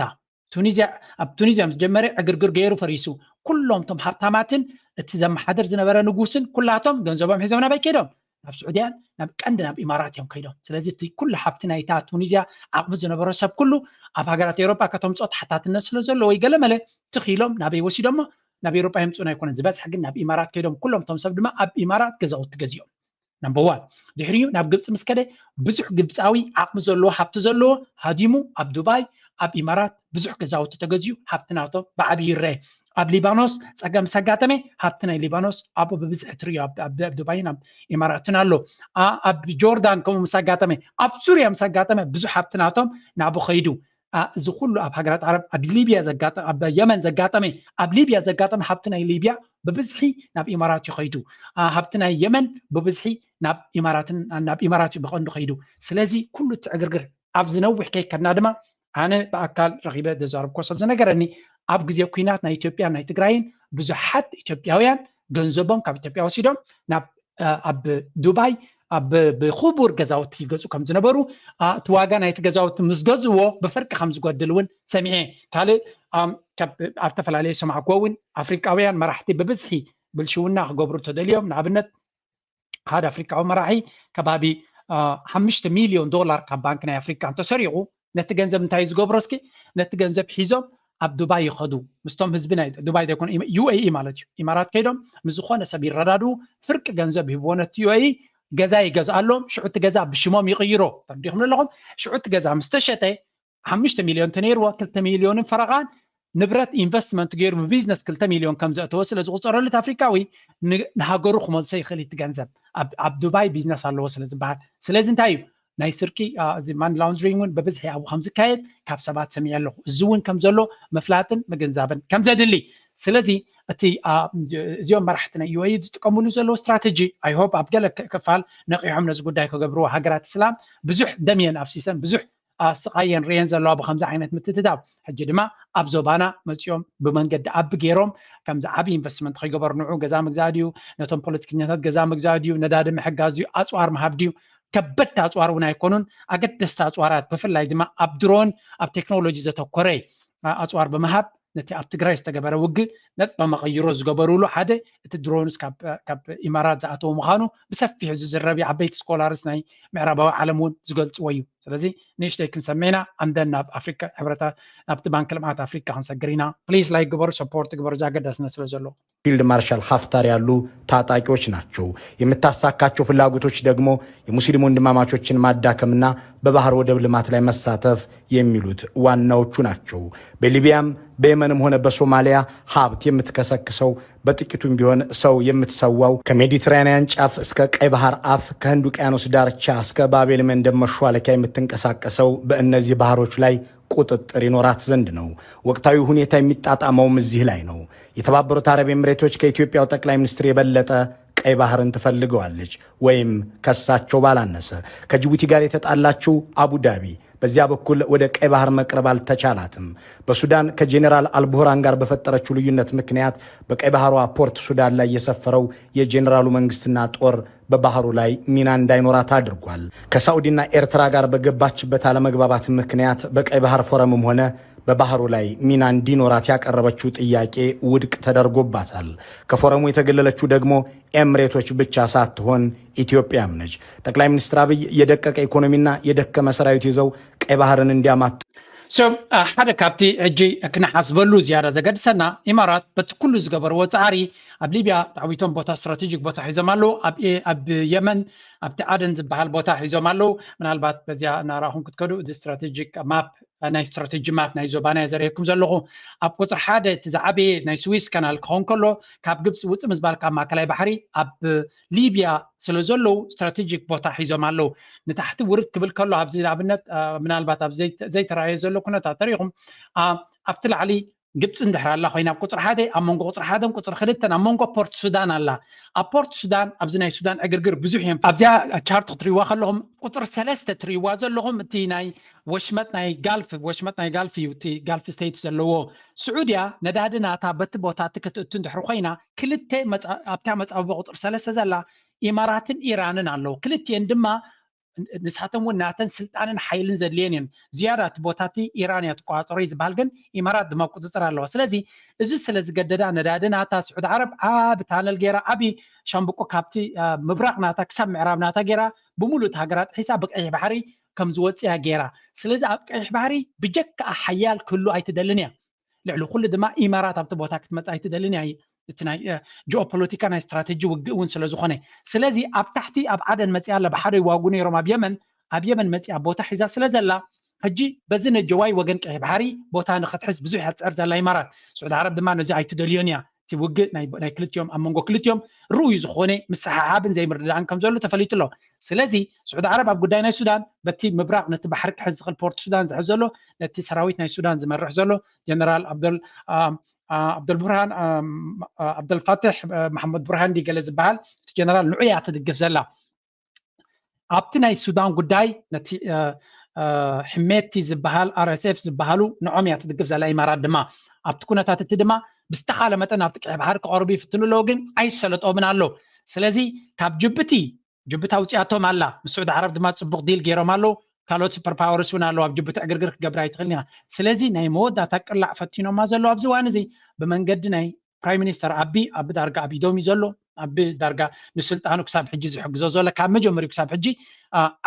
ቱኒዝያ ኣብ ቱኒዝያ ምስ ጀመረ ዕግርግር ገይሩ ፈሪሱ። ኩሎም ቶም ሃብታማትን እቲ ዘመሓደር ዝነበረ ንጉስን ኩላቶም ገንዘቦም ሒዞም ናበይ ከይዶም? ናብ ስዑድያን ናብ ቀንዲ ናብ ኢማራት እዮም ከይዶም። ስለዚ እቲ ኩሉ ሃብቲ ናይታ ቱኒዝያ ዓቕሚ ዝነበሮ ሰብ ኩሉ ኣብ ሃገራት ኤውሮጳ ከተምፅኦ ተሓታትነት ስለ ዘሎ ወይ ገለመለ ትኺሎም ናበይ ወሲዶሞ ናብ ኤውሮጳ የምፅኡና ኣይኮነን ዝበዝሕ ግን ናብ ኢማራት ከይዶም ኩሎም እቶም ሰብ ድማ ኣብ ኢማራት ገዛውቲ ገዚኦም። ነምበር ዋን ድሕሪኡ ናብ ግብፂ ምስ ከደ ብዙሕ ግብፃዊ ዓቕሚ ዘለዎ ሃብቲ ዘለዎ ሃዲሙ ኣብ ዱባይ ኣብ ኢማራት ብዙሕ ገዛውቲ ተገዚኡ ሃብቲ ናቶም ብዓብዪ ይረአ። ኣብ ሊባኖስ ፀገም ምስ ኣጋጠመ ሃብቲ ናይ ሊባኖስ ኣብኡ ብብዝሒ ትርእዮ ኣብ ዱባይን ኣብ ኢማራትን ኣሎ። ኣብ ጆርዳን ከምኡ ምስ ኣጋጠመ ኣብ ሱርያ ምስ ኣጋጠመ ብዙሕ ሃብቲ ናቶም ናብኡ ከይዱ። እዚ ኩሉ ኣብ ሃገራት ዓረብ ኣብ ሊብያ ኣብ የመን ዘጋጠመ ኣብ ሊብያ ዘጋጠመ ሃብቲ ናይ ሊብያ ብብዝሒ ናብ ኢማራት እዩ ከይዱ። ሃብቲ ናይ የመን ብብዝሒ ናብ ኢማራትን ናብ ኢማራት እዩ ብቐንዱ ከይዱ። ስለዚ ኩሉ እቲ ዕግርግር ኣብዚ ነዊሕ ከይከድና ድማ ኣነ ብኣካል ረኺበ ዘዛረብኮ ሰብ ዝነገረኒ ኣብ ግዜ ኩናት ናይ ኢትዮጵያን ናይ ትግራይን ብዙሓት ኢትዮጵያውያን ገንዘቦም ካብ ኢትዮጵያ ወሲዶም ናብ ኣብ ዱባይ ብክቡር ገዛውቲ ይገዝኡ ከም ዝነበሩ እቲ ዋጋ ናይቲ ገዛውቲ ምስ ገዝእዎ ብፍርቂ ከም ዝጎድል እውን ሰሚዐ። ካልእ ኣብ ዝተፈላለየ ዝሰማዕኩዎ እውን ኣፍሪቃውያን መራሕቲ ብብዝሒ ብልሽውና ክገብሩ ተደልዮም ንኣብነት ሓደ ኣፍሪቃዊ መራሒ ከባቢ ሓሙሽተ ሚልዮን ዶላር ካብ ባንክ ናይ ኣፍሪቃ እንተሰሪቑ ነቲ ገንዘብ እንታይ ዝገብሮ እስኪ ነቲ ገንዘብ ሒዞም ኣብ ዱባይ ይኸዱ ምስቶም ህዝቢ ናይ ዱባይ ዘይኮነ ዩኤኢ ማለት እዩ ኢማራት ከይዶም ምስ ዝኾነ ሰብ ይረዳድኡ ፍርቂ ገንዘብ ይህብዎ ነቲ ዩኤኢ ገዛ ይገዝኣሎም ሽዑ እቲ ገዛ ብሽሞም ይቕይሮ ተረዲኹም ኣለኹም ሽዑ እቲ ገዛ ምስ ተሸጠ ሓሙሽተ ሚልዮን ተነይርዎ ክልተ ሚልዮንን ፈረቓን ንብረት ኢንቨስትመንት ገይሩ ብቢዝነስ ክልተ ሚልዮን ከም ዘእተወ ስለ ዝቁፀረሉ እቲ ኣፍሪካዊ ንሃገሩ ክመልሶ ይኽእል እቲ ገንዘብ ኣብ ዱባይ ቢዝነስ ኣለዎ ስለ ዝበሃል ስለዚ እንታይ እዩ ናይ ስርቂ እዚ ማኒ ላውንድሪንግ እውን ብብዝሒ ኣብኡ ከም ዝካየድ ካብ ሰባት ሰሚዐ ኣለኹ እዚ እውን ከም ዘሎ ምፍላጥን ምግንዛብን ከም ዘድሊ ስለዚ እቲ እዚኦም መራሕቲ ናይ ዩ ኤ ኢ ዝጥቀምሉ ዘለዉ ስትራተጂ፣ I hope ኣብ ገለ ክፋል ነቒሖም ነዚ ጉዳይ ክገብርዎ። ሃገራት እስላም ብዙሕ ደም እየን ኣፍሲሰን፣ ብዙሕ ስቓየን ርየን ዘለዋ ብከምዚ ዓይነት ምትትታብ። ሕጂ ድማ ኣብ ዞባና መፂኦም ብመንገዲ ኣቢ ገይሮም ከምዚ ዓብዪ ኢንቨስትመንት ከይገበሩ፣ ንዑ ገዛ ምግዛእ ድዩ፣ ነቶም ፖለቲከኛታት ገዛ ምግዛእ ድዩ፣ ነዳዲ ምሕጋዝ ድዩ፣ ኣፅዋር ምሃብ ድዩ? ከበድቲ ኣፅዋር እውን ኣይኮኑን፣ ኣገደስቲ ኣፅዋራት፣ ብፍላይ ድማ ኣብ ድሮን ኣብ ቴክኖሎጂ ዘተኮረ ኣፅዋር ብምሃብ ነቲ ኣብ ትግራይ ዝተገበረ ውግእ ነጥበ መቐይሮ ዝገበሩሉ ሓደ እቲ ድሮንስ ካብ ኢማራት ዝኣተወ ምዃኑ ብሰፊሑ ዝዝረብ እዩ። ዓበይቲ ስኮላርስ ናይ ምዕራባዊ ዓለም እውን ዝገልፅዎ እዩ። ስለዚ ንእሽተይ ክንሰምዕ ኢና፣ ኣምደን ናብ ኣፍሪካ ሕብረታ ናብቲ ባንክ ልምዓት ኣፍሪካ ክንሰግር ኢና። ፕሊስ ላይክ ግበሩ፣ ሰፖርት ግበሩ፣ እዚ ኣገዳስነት ስለ ዘለዎ። ፊልድ ማርሻል ሀፍታር ያሉ ታጣቂዎች ናቸው። የምታሳካቸው ፍላጎቶች ደግሞ የሙስሊም ወንድማማቾችን ማዳከምና በባህር ወደብ ልማት ላይ መሳተፍ የሚሉት ዋናዎቹ ናቸው። በሊቢያም በየመንም ሆነ በሶማሊያ ሀብት የምትከሰክሰው፣ በጥቂቱም ቢሆን ሰው የምትሰዋው፣ ከሜዲትራኒያን ጫፍ እስከ ቀይ ባህር አፍ፣ ከህንድ ውቅያኖስ ዳርቻ እስከ ባቤል መንደብ መሿለኪያ የምትንቀሳቀሰው በእነዚህ ባህሮች ላይ ቁጥጥር ይኖራት ዘንድ ነው። ወቅታዊ ሁኔታ የሚጣጣመውም እዚህ ላይ ነው። የተባበሩት አረብ ኤምሬቶች ከኢትዮጵያው ጠቅላይ ሚኒስትር የበለጠ ቀይ ባህርን ትፈልገዋለች ወይም ከሳቸው ባላነሰ። ከጅቡቲ ጋር የተጣላችው አቡዳቢ በዚያ በኩል ወደ ቀይ ባህር መቅረብ አልተቻላትም። በሱዳን ከጄኔራል አልቡህራን ጋር በፈጠረችው ልዩነት ምክንያት በቀይ ባህሯ ፖርት ሱዳን ላይ የሰፈረው የጄኔራሉ መንግስትና ጦር በባህሩ ላይ ሚና እንዳይኖራት አድርጓል። ከሳዑዲና ኤርትራ ጋር በገባችበት አለመግባባት ምክንያት በቀይ ባህር ፎረምም ሆነ በባህሩ ላይ ሚና እንዲኖራት ያቀረበችው ጥያቄ ውድቅ ተደርጎባታል። ከፎረሙ የተገለለችው ደግሞ ኤምሬቶች ብቻ ሳትሆን ኢትዮጵያም ነች። ጠቅላይ ሚኒስትር አብይ የደቀቀ ኢኮኖሚና የደከመ ሰራዊት ይዘው ቀይ ባህርን እንዲያማቱ ሓደ ካብቲ ሕጂ ክነሓስበሉ ዝያዳ ዘገድሰና፣ ኢማራት በቲ ኩሉ ዝገበርዎ ፃዕሪ ኣብ ሊብያ ተዓዊቶም ቦታ ስትራቴጂክ ቦታ ሒዞም ኣለዉ። ኣብ የመን ኣብቲ ዓደን ዝበሃል ቦታ ሒዞም ኣለዉ። ምናልባት በዚያ እናረኣኹም ክትከዱ፣ እዚ ስትራቴጂክ ማፕ ናይ ስትራቴጂ ማፕ ናይ ዞባና እየ ዘርእየኩም ዘለኹ። ኣብ ቁፅሪ ሓደ እቲ ዝዓበየ ናይ ስዊስ ካናል ክኸውን ከሎ፣ ካብ ግብፂ ውፅእ ምስ ባልካ ኣብ ማእከላይ ባሕሪ ኣብ ሊብያ ስለ ዘለዉ ስትራቴጂክ ቦታ ሒዞም ኣለዉ። ንታሕቲ ውርድ ክብል ከሎ፣ ኣብዚ ንኣብነት ምናልባት ኣብ ዘይተረኣየ ዘሎ ኩነታት ተሪኹም፣ ኣብቲ ላዕሊ ግብፂ እንድሕር ኣላ ኮይና ኣብ ቁፅሪ ሓደ፣ ኣብ መንጎ ቁፅሪ ሓደን ቁፅሪ ክልተን ኣብ መንጎ ፖርት ሱዳን ኣላ። ኣብ ፖርት ሱዳን ኣብዚ ናይ ሱዳን ዕግርግር ብዙሕ እዮም። ኣብዚኣ ቻርት ክትሪእዋ ከለኹም ቁፅሪ ሰለስተ ትሪእዋ ዘለኹም እቲ ናይ ወሽመጥ ናይ ጋልፍ ወሽመጥ ናይ ጋልፍ እዩ፣ እቲ ጋልፍ ስቴት ዘለዎ። ስዑድያ ነዳዲ ናታ በቲ ቦታ እቲ ክትእቱ እንድሕር ኮይና ክልተ ኣብታ መፃብቦ ቁፅሪ ሰለስተ ዘላ ኢማራትን ኢራንን ኣለዉ። ክልቲኤን ድማ ንሳቶም እውን ናተን ስልጣንን ሓይልን ዘድልየን እየን። ዝያዳ እቲ ቦታ እቲ ኢራን እያ ትቆፃፀሮ እዩ ዝበሃል፣ ግን ኢማራት ድማ ቁፅፅር ኣለዋ። ስለዚ እዚ ስለ ዝገደዳ ነዳዲ ናታ ስዑድ ዓረብ ዓቢ ታነል ገይራ፣ ዓቢ ሻምብቆ ካብቲ ምብራቕ ናታ ክሳብ ምዕራብ ናታ ገይራ ብምሉእ እቲ ሃገራ ጥሒሳ ብቀይሕ ባሕሪ ከም ዝወፅእ እያ ገይራ። ስለዚ ኣብ ቀይሕ ባሕሪ ብጀካ ሓያል ክህሉ ኣይትደልን እያ። ልዕሊ ኩሉ ድማ ኢማራት ኣብቲ ቦታ ክትመፅእ ኣይትደልን እያ። እቲ ናይ ጂኦፖለቲካ ናይ ስትራቴጂ ውግእ እውን ስለ ዝኾነ፣ ስለዚ ኣብ ታሕቲ ኣብ ዓደን መፂኣ ኣላ። ብሓደ ይዋጉ ነይሮም ኣብ የመን፣ ኣብ የመን መፂኣ ቦታ ሒዛ ስለ ዘላ፣ ሕጂ በዚ ነጀዋይ ወገን ቀይሕ ባሕሪ ቦታ ንክትሕዝ ብዙሕ እያ ትፅዕር ዘላ ኢማራት። ስዑድ ዓረብ ድማ ነዚ ኣይትደልዮን እያ። እቲ ውግእ ናይ ክልቲኦም ኣብ መንጎ ክልቲኦም ርኡይ ዝኾነ ምስሕሓብን ዘይምርድዳእን ከም ዘሎ ተፈሊጡ ኣሎ። ስለዚ ስዑድ ዓረብ ኣብ ጉዳይ ናይ ሱዳን በቲ ምብራቕ ነቲ ባሕሪ ክሕዝ ዝኽእል ፖርት ሱዳን ዝሕዝ ዘሎ ነቲ ሰራዊት ናይ ሱዳን ዝመርሕ ዘሎ ጀነራል ዓብደልቡርሃን ዓብደልፋትሕ መሓመድ ቡርሃን ዲ ገለ ዝበሃል እቲ ጀነራል ንዑ እያ ትድግፍ ዘላ። ኣብቲ ናይ ሱዳን ጉዳይ ነቲ ሕሜቲ ዝበሃል ኣር ኤስ ኤፍ ዝበሃሉ ንዖም እያ ትድግፍ ዘላ። ኢማራት ድማ ኣብቲ ኩነታት እቲ ድማ ብዝተኻለ መጠን ኣብቲ ቀይሕ ባሕሪ ክቐርቡ ይፍትኑ ኣለዉ፣ ግን ኣይሰለጦምን ኣሎ። ስለዚ ካብ ጅቡቲ ጅቡቲ ኣውፂኣቶም ኣላ። ምስ ስዑዲ ዓረብ ድማ ፅቡቕ ዲል ገይሮም ኣለዉ። ካልኦት ሱፐር ፓወርስ እውን ኣለዉ። ኣብ ጅቡቲ ዕግርግር ክትገብር ኣይትኽእልን ኢኻ። ስለዚ ናይ መወዳእታ ቅላዕ ፈቲኖማ ዘለዉ ኣብዚ እዋን እዚ ብመንገዲ ናይ ፕራይም ሚኒስተር ኣቢ፣ ኣቢ ዳርጋ ኣብ ኢዶም እዩ ዘሎ። ኣቢ ዳርጋ ንስልጣኑ ክሳብ ሕጂ ዝሕግዞ ዘሎ ካብ መጀመሪኡ ክሳብ ሕጂ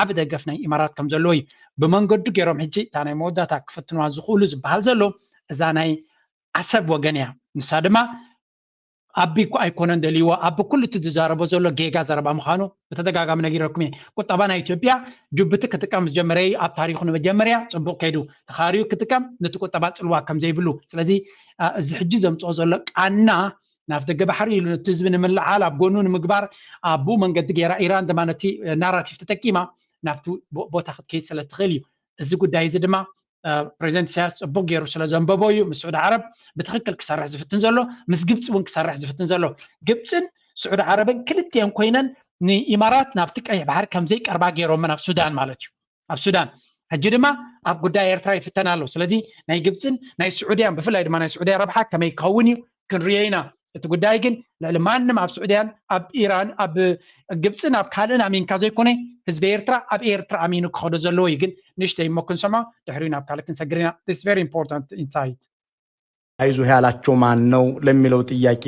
ዓቢ ደገፍ ናይ ኢማራት ከም ዘለዎ እዩ። ብመንገዱ ገይሮም ሕጂ እታ ናይ መወዳእታ ክፍትንዋ ዝኽእሉ ዝበሃል ዘሎ እዛ ናይ ዓሰብ ወገን እያ። ንሳ ድማ ኣቢ እኮ ኣይኮነን ደልይዎ። ኣቢ ኩሉ እቲ ዝዛረቦ ዘሎ ጌጋ ዘረባ ምዃኑ ብተደጋጋሚ ነጊረኩም እየ። ቁጠባ ናይ ኢትዮጵያ ጅቡቲ ክጥቀም ዝጀመረ እዩ። ኣብ ታሪኹ ንመጀመርያ ፅቡቕ ከይዱ፣ ተኻርዩ ክጥቀም፣ ነቲ ቁጠባ ፅልዋ ከም ዘይብሉ። ስለዚ እዚ ሕጂ ዘምፅኦ ዘሎ ቃና ናብ ደገ ባሕሪ ኢሉ ነቲ ህዝቢ ንምልዓል ኣብ ጎኑ ንምግባር ኣብኡ መንገዲ ገይራ፣ ኢራን ድማ ነቲ ናራቲቭ ተጠቂማ ናብቲ ቦታ ክትከይድ ስለ ትኽእል እዩ። እዚ ጉዳይ እዚ ድማ ፕሬዚደንት ኢሳያስ ጽቡቅ ገይሩ ስለ ዘንበቦ እዩ ምስ ስዑዲ ዓረብ ብትኽክል ክሰርሕ ዝፍትን ዘሎ፣ ምስ ግብፂ እውን ክሰርሕ ዝፍትን ዘሎ። ግብፅን ስዑዲ ዓረብን ክልቲኤን ኮይነን ንኢማራት ናብቲ ቀይሕ ባሕሪ ከም ዘይቀርባ ገይሮመን ኣብ ሱዳን ማለት እዩ። ኣብ ሱዳን ሕጂ ድማ ኣብ ጉዳይ ኤርትራ ይፍተን ኣሎ። ስለዚ ናይ ግብፅን ናይ ስዑድያን ብፍላይ ድማ ናይ ስዑድያ ረብሓ ከመይ ክኸውን እዩ ክንሪኦ ኢና። እቲ ጉዳይ ግን ልዕሊ ማንም ኣብ ስዑድያን ኣብ ኢራን ኣብ ግብፅን ኣብ ካልእን ኣሚንካ ዘይኮነ ህዝቢ ኤርትራ ኣብ ኤርትራ ኣሚኑ ክኸዶ ዘለዎ እዩ። ግን ንእሽተይ እሞ ክንሰምዖ ድሕሪኡ ናብ ካልእ ክንሰግር ኢና። This very important insight. አይዞህ ያላቸው ማን ነው ለሚለው ጥያቄ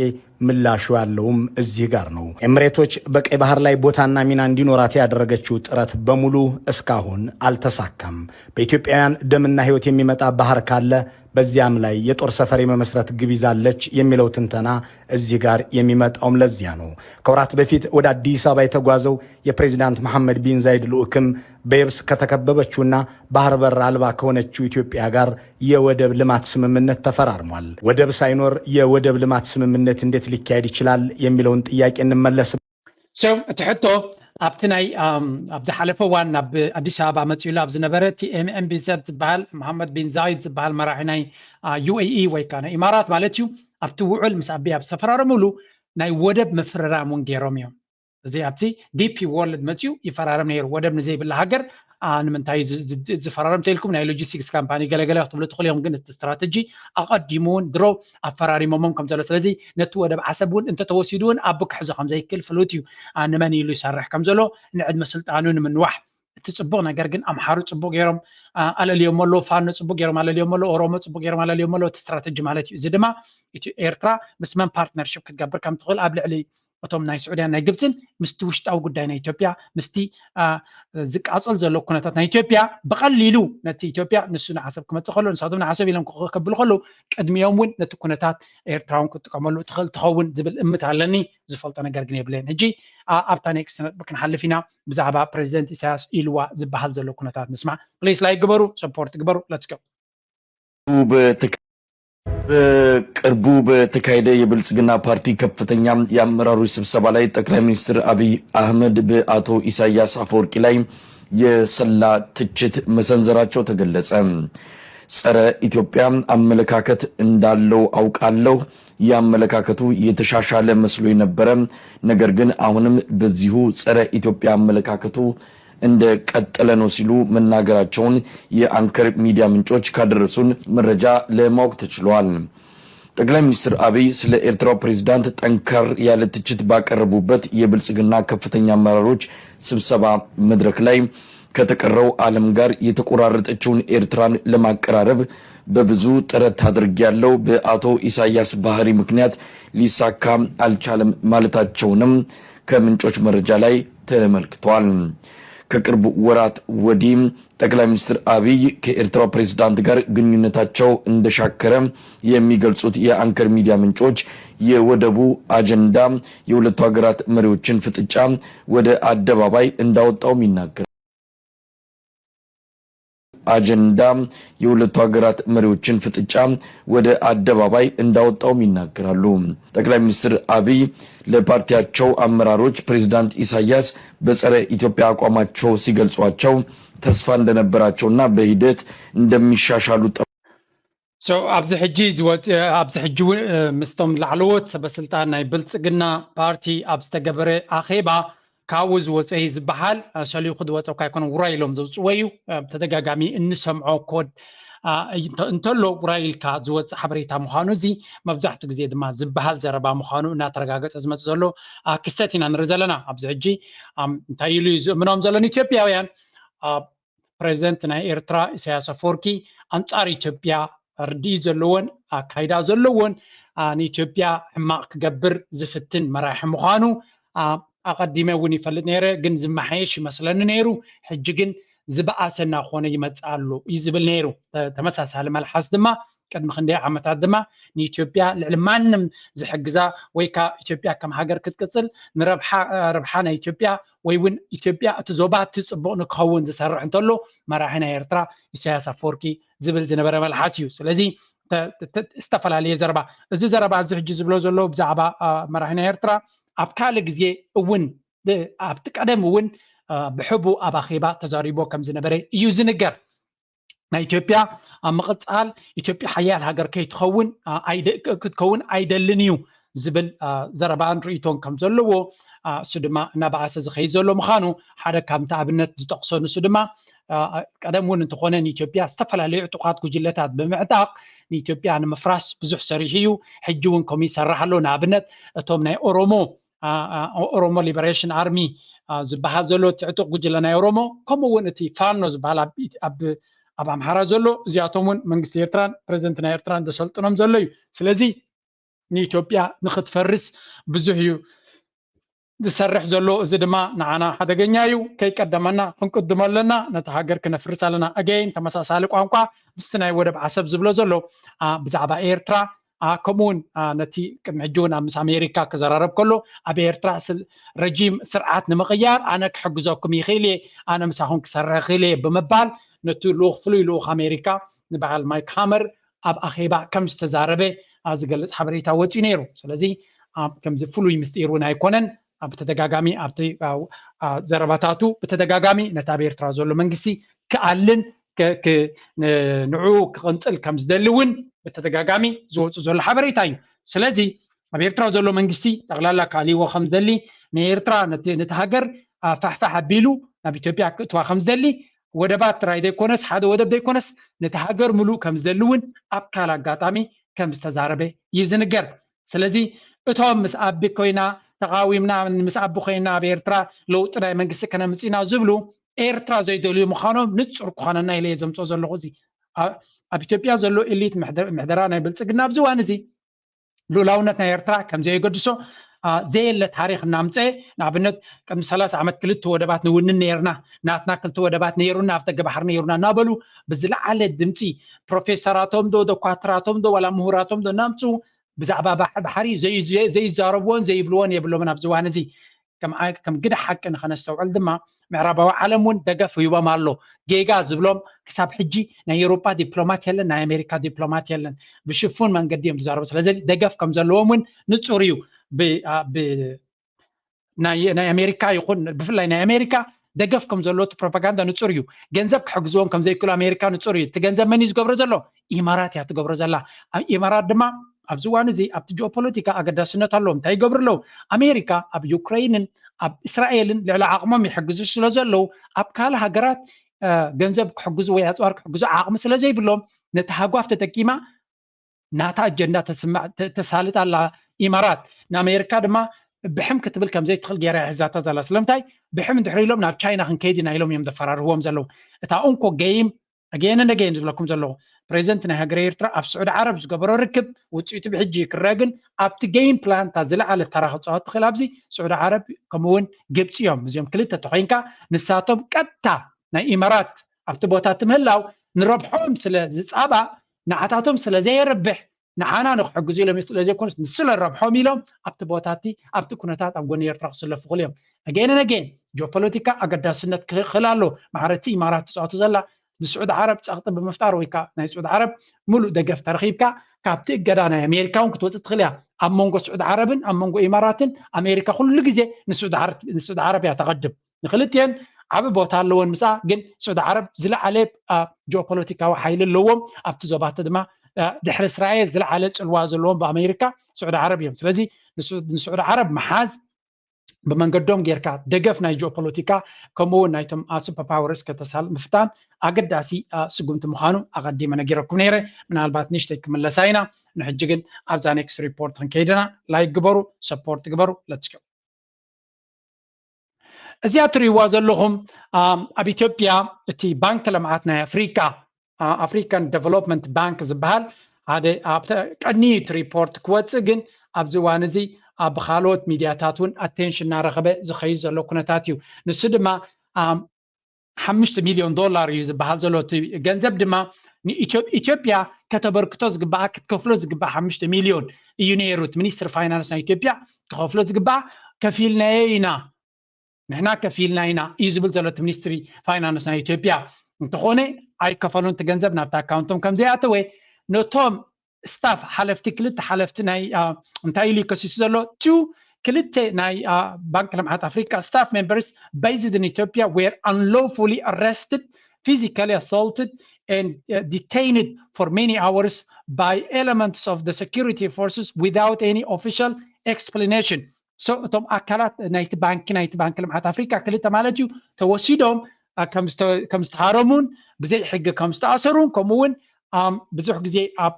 ምላሹ ያለውም እዚህ ጋር ነው። ኤምሬቶች በቀይ ባህር ላይ ቦታና ሚና እንዲኖራት ያደረገችው ጥረት በሙሉ እስካሁን አልተሳካም። በኢትዮጵያውያን ደምና ህይወት የሚመጣ ባህር ካለ በዚያም ላይ የጦር ሰፈር የመመስረት ግብ ይዛለች የሚለው ትንተና እዚህ ጋር የሚመጣውም ለዚያ ነው። ከወራት በፊት ወደ አዲስ አበባ የተጓዘው የፕሬዚዳንት መሐመድ ቢን ዛይድ ልዑክም በየብስ ከተከበበችውና ባህር በር አልባ ከሆነችው ኢትዮጵያ ጋር የወደብ ልማት ስምምነት ተፈራርሟል። ወደብ ሳይኖር የወደብ ልማት ስምምነት እንዴት ሊካሄድ ይችላል የሚለውን ጥያቄ እንመለስ። So እቲ ሕቶ ኣብቲ ናይ ኣብ ዝሓለፈ እዋን ናብ ኣዲስ ኣበባ መፅኡሉ ኣብ ዝነበረ እቲ ኤምኤምቢዘድ ዝበሃል መሓመድ ቢን ዛይድ ዝበሃል መራሒ ናይ ዩኤኢ ወይ ከዓ ናይ ኢማራት ማለት እዩ ኣብቲ ውዕል ምስ ኣቢ ኣብ ዝተፈራረሙሉ ናይ ወደብ ምፍርራም እውን ገይሮም እዮም። እዚ ኣብቲ ዲፒ ወርልድ መፅኡ ይፈራረም ነይሩ። ወደብ ንዘይብላ ሃገር ንምንታይ ዝፈራረም ተልኩም ናይ ሎጂስቲክስ ካምፓኒ ገለገለ ክትብሉ ትኽእሉ እዮም። ግን እቲ ስትራተጂ ኣቐዲሙ እውን ድሮ ኣፈራሪሞሞም ከም ዘሎ ስለዚ ነቲ ወደብ ዓሰብ እውን እንተተወሲዱ እውን ኣቢ ክሕዞ ከም ዘይክእል ፍሉጥ እዩ። ንመን ኢሉ ይሰርሕ ከም ዘሎ ንዕድመ ስልጣኑ ንምንዋሕ እቲ ፅቡቅ ነገር ግን ኣምሓሩ ፅቡቅ ገይሮም ኣለልዮም ኣለዉ፣ ፋኖ ፅቡቅ ገይሮም ኣለልዮም ኣለዉ፣ ኦሮሞ ፅቡቅ ገይሮም ኣለልዮም ኣለዉ። እቲ ስትራተጂ ማለት እዩ። እዚ ድማ ኤርትራ ምስ መን ፓርትነርሽፕ ክትገብር ከም ትኽእል ኣብ ልዕሊ እቶም ናይ ስዑድያን ናይ ግብፅን ምስቲ ውሽጣዊ ጉዳይ ናይ ኢትዮጵያ ምስቲ ዝቃፀል ዘሎ ኩነታት ናይ ኢትዮጵያ ብቐሊሉ ነቲ ኢትዮጵያ ንሱ ንዓሰብ ክመፅእ ከሎ ንሳቶም ንዓሰብ ኢሎም ከብሉ ከለዉ ቅድሚኦም እውን ነቲ ኩነታት ኤርትራ እውን ክትጥቀመሉ ትኽእል ትኸውን ዝብል እምት ኣለኒ። ዝፈልጦ ነገር ግን የብለን። ሕጂ ኣብታ ኔክስት ነጥቢ ክንሓልፍ ኢና። ብዛዕባ ፕሬዚደንት ኢሳያስ ኢልዋ ዝበሃል ዘሎ ኩነታት ንስማዕ። ፕሊስ ላይክ ግበሩ፣ ሰፖርት ግበሩ። Let's go. በቅርቡ በተካሄደ የብልጽግና ፓርቲ ከፍተኛ የአመራሮች ስብሰባ ላይ ጠቅላይ ሚኒስትር አብይ አህመድ በአቶ ኢሳያስ አፈወርቂ ላይ የሰላ ትችት መሰንዘራቸው ተገለጸ። ጸረ ኢትዮጵያ አመለካከት እንዳለው አውቃለሁ። የአመለካከቱ የተሻሻለ መስሎ የነበረ፣ ነገር ግን አሁንም በዚሁ ጸረ ኢትዮጵያ አመለካከቱ እንደቀጠለ ነው ሲሉ መናገራቸውን የአንከር ሚዲያ ምንጮች ካደረሱን መረጃ ለማወቅ ተችሏል። ጠቅላይ ሚኒስትር አብይ ስለ ኤርትራው ፕሬዝዳንት ጠንከር ያለ ትችት ባቀረቡበት የብልጽግና ከፍተኛ አመራሮች ስብሰባ መድረክ ላይ ከተቀረው ዓለም ጋር የተቆራረጠችውን ኤርትራን ለማቀራረብ በብዙ ጥረት አድርጌያለሁ፣ በአቶ ኢሳያስ ባህሪ ምክንያት ሊሳካ አልቻለም ማለታቸውንም ከምንጮች መረጃ ላይ ተመልክቷል። ከቅርብ ወራት ወዲህ ጠቅላይ ሚኒስትር አብይ ከኤርትራው ፕሬዝዳንት ጋር ግንኙነታቸው እንደሻከረ የሚገልጹት የአንከር ሚዲያ ምንጮች የወደቡ አጀንዳ የሁለቱ ሀገራት መሪዎችን ፍጥጫ ወደ አደባባይ እንዳወጣውም ይናገራል። አጀንዳ የሁለቱ ሀገራት መሪዎችን ፍጥጫ ወደ አደባባይ እንዳወጣውም ይናገራሉ። ጠቅላይ ሚኒስትር አብይ ለፓርቲያቸው አመራሮች ፕሬዝዳንት ኢሳያስ በጸረ ኢትዮጵያ አቋማቸው ሲገልጿቸው ተስፋ እንደነበራቸውና በሂደት እንደሚሻሻሉ ጠ- So ኣብዚ ሕጂ ዝወፅ ኣብዚ ሕጂ እውን ምስቶም ላዕለዎት ሰበስልጣን ናይ ብልፅግና ፓርቲ ኣብ ዝተገበረ ኣኼባ ካብኡ ዝወፀ እዩ ዝበሃል። ሰሊኹ ዝወፀ እኳ ኣይኮነ ውራይ ኢሎም ዘውፅዎ እዩ። ተደጋጋሚ እንሰምዖ ኮድ እንተሎ ውራይ ኢልካ ዝወፅእ ሓበሬታ ምዃኑ እዚ መብዛሕትኡ ግዜ ድማ ዝበሃል ዘረባ ምዃኑ እናተረጋገፀ ዝመፅእ ዘሎ ክስተት ኢና ንርኢ ዘለና። ኣብዚ ሕጂ እንታይ ኢሉ እዩ ዝእምኖም ዘሎ ንኢትዮጵያውያን ፕሬዚደንት ናይ ኤርትራ ኢሳያስ ኣፈወርቂ ኣንጻር ኢትዮጵያ ርድኢት ዘለዎን ኣካይዳ ዘለዎን ንኢትዮጵያ ሕማቕ ክገብር ዝፍትን መራሒ ምዃኑ ኣቐዲመ እውን ይፈልጥ ነይረ፣ ግን ዝመሓየሽ ይመስለኒ ነይሩ። ሕጂ ግን ዝበኣሰ እናኾነ ይመጽእ ኣሎ እዩ ዝብል ነይሩ። ተመሳሳሊ መልሓስ ድማ ቅድሚ ክንደይ ዓመታት ድማ ንኢትዮጵያ ልዕሊ ማንም ዝሕግዛ ወይ ከዓ ኢትዮጵያ ከም ሃገር ክትቅፅል ንረብሓ ረብሓ ናይ ኢትዮጵያ ወይ እውን ኢትዮጵያ እቲ ዞባ እቲ ፅቡቕ ንክኸውን ዝሰርሕ እንተሎ መራሒ ናይ ኤርትራ ኢሳያስ ኣፈወርቂ ዝብል ዝነበረ መልሓስ እዩ። ስለዚ ዝተፈላለየ ዘረባ እዚ ዘረባ እዚ ሕጂ ዝብሎ ዘሎ ብዛዕባ መራሒ ናይ ኤርትራ ኣብ ካልእ ግዜ እውን ኣብቲ ቀደም እውን ብሕቡ ኣብ ኣኼባ ተዛሪቦ ከም ዝነበረ እዩ ዝንገር። ናይ ኢትዮጵያ ኣብ ምቕፃል ኢትዮጵያ ሓያል ሃገር ከይትኸውን ክትከውን ኣይደልን እዩ ዝብል ዘረባን ርእይቶን ከም ዘለዎ፣ እሱ ድማ እናበኣሰ ዝኸይድ ዘሎ ምዃኑ ሓደ ካብቲ ኣብነት ዝጠቕሶ። ንሱ ድማ ቀደም እውን እንተኾነ ንኢትዮጵያ ዝተፈላለዩ ዕጡቓት ጉጅለታት ብምዕጣቕ ንኢትዮጵያ ንምፍራስ ብዙሕ ሰሪሑ እዩ። ሕጂ እውን ከምኡ ይሰርሕ ኣሎ። ንኣብነት እቶም ናይ ኦሮሞ ኦሮሞ ሊበሬሽን ኣርሚ ዝበሃል ዘሎ እቲ ዕጡቕ ጉጅለ ናይ ኦሮሞ፣ ከምኡ እውን እቲ ፋኖ ዝበሃል ኣብ ኣምሓራ ዘሎ፣ እዚኣቶም እውን መንግስቲ ኤርትራን ፕረዚደንት ናይ ኤርትራን ዘሰልጥኖም ዘሎ እዩ። ስለዚ ንኢትዮጵያ ንክትፈርስ ብዙሕ እዩ ዝሰርሕ ዘሎ። እዚ ድማ ንዓና ሓደገኛ እዩ። ከይቀደመና ክንቅድሞ ኣለና። ነቲ ሃገር ክነፍርስ ኣለና። ኣገይን ተመሳሳሊ ቋንቋ ምስቲ ናይ ወደብ ዓሰብ ዝብሎ ዘሎ ብዛዕባ ኤርትራ ከምኡ እውን ነቲ ቅድሚ ሕጂ እውን ኣብ ምስ ኣሜሪካ ክዘራረብ ከሎ ኣብ ኤርትራ ረጂም ስርዓት ንምቕያር ኣነ ክሕግዘኩም ይኽእል እየ፣ ኣነ ምሳኹም ክሰርሕ ይኽእል እየ ብምባል ነቲ ልኡኽ ፍሉይ ልኡኽ ኣሜሪካ ንበዓል ማይክ ሃመር ኣብ ኣኼባ ከም ዝተዛረበ ዝገልጽ ሓበሬታ ወፂኡ ነይሩ። ስለዚ ከምዚ ፍሉይ ምስጢር እውን ኣይኮነን። ብተደጋጋሚ ኣብቲ ዘረባታቱ ብተደጋጋሚ ነቲ ኣብ ኤርትራ ዘሎ መንግስቲ ክኣልን ንዑ ክቕንጽል ከም ዝደሊ እውን ብተደጋጋሚ ዝወፁ ዘሎ ሓበሬታ እዩ። ስለዚ ኣብ ኤርትራ ዘሎ መንግስቲ ጠቕላላ ክኣልይዎ ከም ዝደሊ፣ ንኤርትራ ነቲ ሃገር ፋሕፋሕ ኣቢሉ ናብ ኢትዮጵያ ክእትዋ ከም ዝደሊ፣ ወደባት ጥራይ ዘይኮነስ ሓደ ወደብ ዘይኮነስ ነቲ ሃገር ምሉእ ከም ዝደሊ እውን ኣብ ካልእ ኣጋጣሚ ከም ዝተዛረበ እዩ ዝንገር። ስለዚ እቶም ምስ ኣቢ ኮይና ተቓዊምና ምስ ኣቢ ኮይና ኣብ ኤርትራ ለውጢ ናይ መንግስቲ ከነምፅእ ኢና ዝብሉ ኤርትራ ዘይደልዩ ምዃኖም ንፁር ክኾነና ኢለ እየ ዘምፅኦ ዘለኹ። እዚ ኣብ ኢትዮጵያ ዘሎ ኤሊት ምሕደራ ናይ ብልፅግና ኣብዚ እዋን እዚ ሉላውነት ናይ ኤርትራ ከም ዘየገድሶ ዘየለ ታሪክ እናምፀ፣ ንኣብነት ቅድሚ ሰላሳ ዓመት ክልተ ወደባት ንውንን ነርና፣ ናትና ክልተ ወደባት ነይሩና፣ ኣብ ደገ ባሕሪ ነይሩና እናበሉ ብዝለዓለ ድምፂ ፕሮፌሰራቶም ዶ ዶኳትራቶም ዶ ዋላ ምሁራቶም ዶ እናምፁ ብዛዕባ ባሕሪ ዘይዛረብዎን ዘይብልዎን የብሎምን። ኣብዚ እዋን እዚ ከም ግደ ሓቂ ንኸነስተውዕል ድማ ምዕራባዊ ዓለም እውን ደገፍ ሂቦም ኣሎ። ጌጋ ዝብሎም ክሳብ ሕጂ ናይ ኤውሮጳ ዲፕሎማት የለን፣ ናይ ኣሜሪካ ዲፕሎማት የለን። ብሽፉን መንገዲ እዮም ዝዛረቡ። ስለዚ ደገፍ ከም ዘለዎም እውን ንፁር እዩ። ናይ ኣሜሪካ ይኹን ብፍላይ ናይ ኣሜሪካ ደገፍ ከም ዘለዎ እቲ ፕሮፓጋንዳ ንፁር እዩ። ገንዘብ ክሕግዝዎም ከም ዘይክእሉ ኣሜሪካ ንፁር እዩ። እቲ ገንዘብ መን እዩ ዝገብሮ ዘሎ? ኢማራት እያ ትገብሮ ዘላ። ኢማራት ድማ ኣብዚ እዋን እዚ ኣብቲ ጂኦፖለቲካ ኣገዳስነት ኣለዎም። እንታይ ይገብሩ ኣለዉ? ኣሜሪካ ኣብ ዩክረይንን ኣብ እስራኤልን ልዕሊ ዓቕሞም ይሕግዙ ስለ ዘለዉ ኣብ ካልእ ሃገራት ገንዘብ ክሕግዙ ወይ ኣፅዋር ክሕግዙ ዓቕሚ ስለ ዘይብሎም ነቲ ሃጓፍ ተጠቂማ ናታ ኣጀንዳ ተሳልጥ ኣላ። ኢማራት ንኣሜሪካ ድማ ብሕም ክትብል ከም ዘይትኽእል ገይራ ሒዛታ ዘላ። ስለምንታይ ብሕም እንድሕር ኢሎም ናብ ቻይና ክንከይድ ኢና ኢሎም እዮም ዘፈራርህዎም ዘለዉ። እታ እንኮ ገይም ኣገየን ነገየን ዝብለኩም ዘለኹ ፕሬዚደንት ናይ ሃገረ ኤርትራ ኣብ ስዑዲ ዓረብ ዝገበሮ ርክብ ውፅኢቱ ብሕጂ ክረአ ግን ኣብቲ ገይም ፕላን እታ ዝለዓለ ተራ ክፃወት ትኽእል ኣብዚ ስዑዲ ዓረብ ከምኡ እውን ግብፂ እዮም። እዚኦም ክልተ ተኮይንካ ንሳቶም ቀጥታ ናይ ኢማራት ኣብቲ ቦታ እቲ ምህላው ንረብሖም ስለ ዝፃባእ ንዓታቶም ስለ ዘየርብሕ ንዓና ንክሕግዙ ኢሎም ስለ ዘይኮኑስ ንስለ ረብሖም ኢሎም ኣብቲ ቦታ እቲ ኣብቲ ኩነታት ኣብ ጎኒ ኤርትራ ክስለፉ ክኽእሉ እዮም። ኣገየን ነገየን ጂኦፖለቲካ ኣገዳስነት ክኽእል ኣሎ። ማዕረ እቲ ኢማራት ትፃወቱ ዘላ ንስዑዲ ዓረብ ፀቕጢ ብምፍጣር ወይ ከዓ ናይ ስዑዲ ዓረብ ሙሉእ ደገፍ ተረኺብካ ካብቲ እገዳ ናይ ኣሜሪካ እውን ክትወፅእ ትኽእል እያ። ኣብ መንጎ ስዑዲ ዓረብን ኣብ መንጎ ኢማራትን ኣሜሪካ ኩሉ ግዜ ንስዑዲ ዓረብ እያ ተቐድም። ንክልቲኤን ዓቢ ቦታ ኣለወን ምስኣ ግን ስዑዲ ዓረብ ዝለዓለ ጂኦፖለቲካዊ ሓይሊ ኣለዎም። ኣብቲ ዞባቲ ድማ ድሕሪ እስራኤል ዝለዓለ ፅልዋ ዘለዎም ብኣሜሪካ ስዑዲ ዓረብ እዮም። ስለዚ ንስዑዲ ዓረብ ምሓዝ ብመንገዶም ጌርካ ደገፍ ናይ ጂኦፖለቲካ ከምኡ እውን ናይቶም ሱፐር ፓወርስ ከተሳል ምፍታን ኣገዳሲ ስጉምቲ ምዃኑ ኣቐዲመ ነጊረኩም ነይረ። ምናልባት ንእሽተይ ክምለሳ ኢና። ንሕጂ ግን ኣብዛ ኔክስት ሪፖርት ክንከይድና ላይክ ግበሩ፣ ሰፖርት ግበሩ። ለትስኪ እዚኣ ትርእይዋ ዘለኹም ኣብ ኢትዮጵያ እቲ ባንክ ልምዓት ናይ ኣፍሪካ ኣፍሪካን ዴቨሎፕመንት ባንክ ዝበሃል ሓደ ኣብ ቀድሚ እቲ ሪፖርት ክወፅእ ግን ኣብዚ እዋን እዚ ኣብ ካልኦት ሚድያታት እውን ኣቴንሽን እናረኸበ ዝኸይድ ዘሎ ኩነታት እዩ። ንሱ ድማ ሓሙሽተ ሚሊዮን ዶላር እዩ ዝበሃል ዘሎ። እቲ ገንዘብ ድማ ንኢትዮጵያ ከተበርክቶ ዝግባኣ ክትከፍሎ ዝግባእ ሓሙሽተ ሚሊዮን እዩ ነይሩ። እቲ ሚኒስትር ፋይናንስ ናይ ኢትዮጵያ ክኸፍሎ ዝግባኣ ከፊልናዮ ኢና ንሕና ከፊልና ኢና እዩ ዝብል ዘሎ እቲ ሚኒስትሪ ፋይናንስ ናይ ኢትዮጵያ። እንተኾነ ኣይከፈሉን፣ እቲ ገንዘብ ናብቲ ኣካውንቶም ከም ዘይኣተወ ነቶም ስታፍ ሓለፍቲ ክልተ ሓለፍቲ ናይ እንታይ ኢሉ ይከሲሱ ዘሎ ቱ ክልተ ናይ ባንክ ልምዓት ኣፍሪካ staff members based in Ethiopia were unlawfully arrested, physically assaulted and uh, detained for many hours by elements of the security forces without any official explanation. So እቶም ኣካላት ናይቲ ባንኪ ናይቲ ባንኪ ልምዓት ኣፍሪካ ክልተ ማለት እዩ ተወሲዶም ከም ዝተሃረሙን ብዘይ ሕጊ ከም ዝተኣሰሩን ከምኡ እውን ብዙሕ ግዜ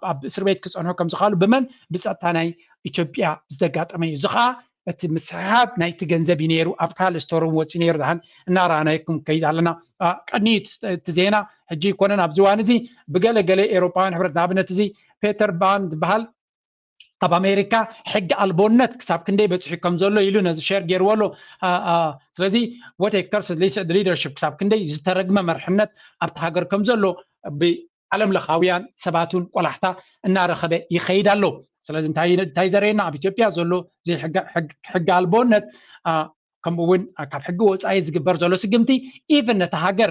ኣብ እስር ቤት ክፀንሑ ከም ዝኽኣሉ ብመን ብፀጥታ ናይ ኢትዮጵያ ዝተጋጠመ እዩ። እዚ ከዓ እቲ ምስሕሓብ ናይቲ ገንዘብ እዩ ነይሩ። ኣብ ካልእ ስቶር እውን ወፂኡ ነይሩ። ድሓን እናረኣናይኩም ከይድ ኣለና። ቀንዩ እቲ ዜና ሕጂ ይኮነን ኣብዚ እዋን እዚ ብገለ ገለ ኤውሮፓውያን ሕብረት ንኣብነት እዚ ፔተር ባን ዝበሃል ኣብ ኣሜሪካ ሕጊ ኣልቦነት ክሳብ ክንደይ በፂሑ ከም ዘሎ ኢሉ ነዚ ሸር ገይርዎ ኣሎ። ስለዚ what a cursed leadership ክሳብ ክንደይ ዝተረግመ መርሕነት ኣብቲ ሃገር ከም ዘሎ ዓለም ለኻውያን ሰባት እውን ቆላሕታ እናረኸበ ይኸይድ ኣሎ። ስለዚ እንታይ ዘርእየና ኣብ ኢትዮጵያ ዘሎ ሕጊ ኣልቦነት ከምኡ እውን ካብ ሕጊ ወፃኢ ዝግበር ዘሎ ስግምቲ ኢቨን ነቲ ሃገር